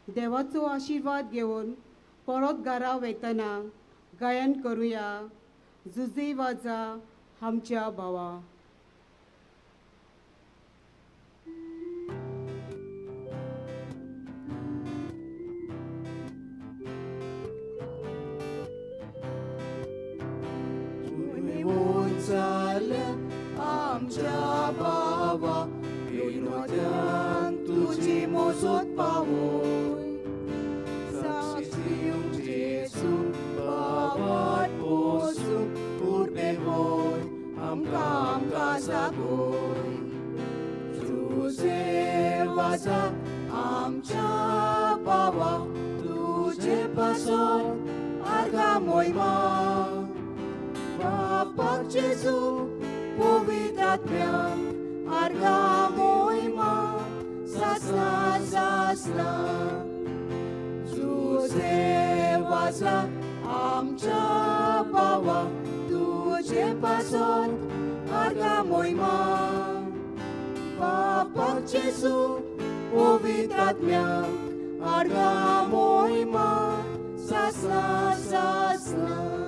देवाचो आशिर्वाद घेवन परत घरा वतना गायन करुया जुजे वाजा आमच्या भावा. आमच्या बाबा विनोद्यान तुजी मोजत पावोय साक्षी दिवंक जेजू बाबात पोसूं. आमकां जागोय. तुजे वाजा आमच्या बाबा तुजे पासत आर्गां मोहिमा. बापाक जेजू पवित्र आत्म्याक आर्गां मोहिमा सासना सासना. तुजे वाजा आमच्या बाबा तुजे पासत आर्गां मोहिमा. बापाक जेजू पवित्र आत्म्याक आर्गां मोहिमा सासना सासना.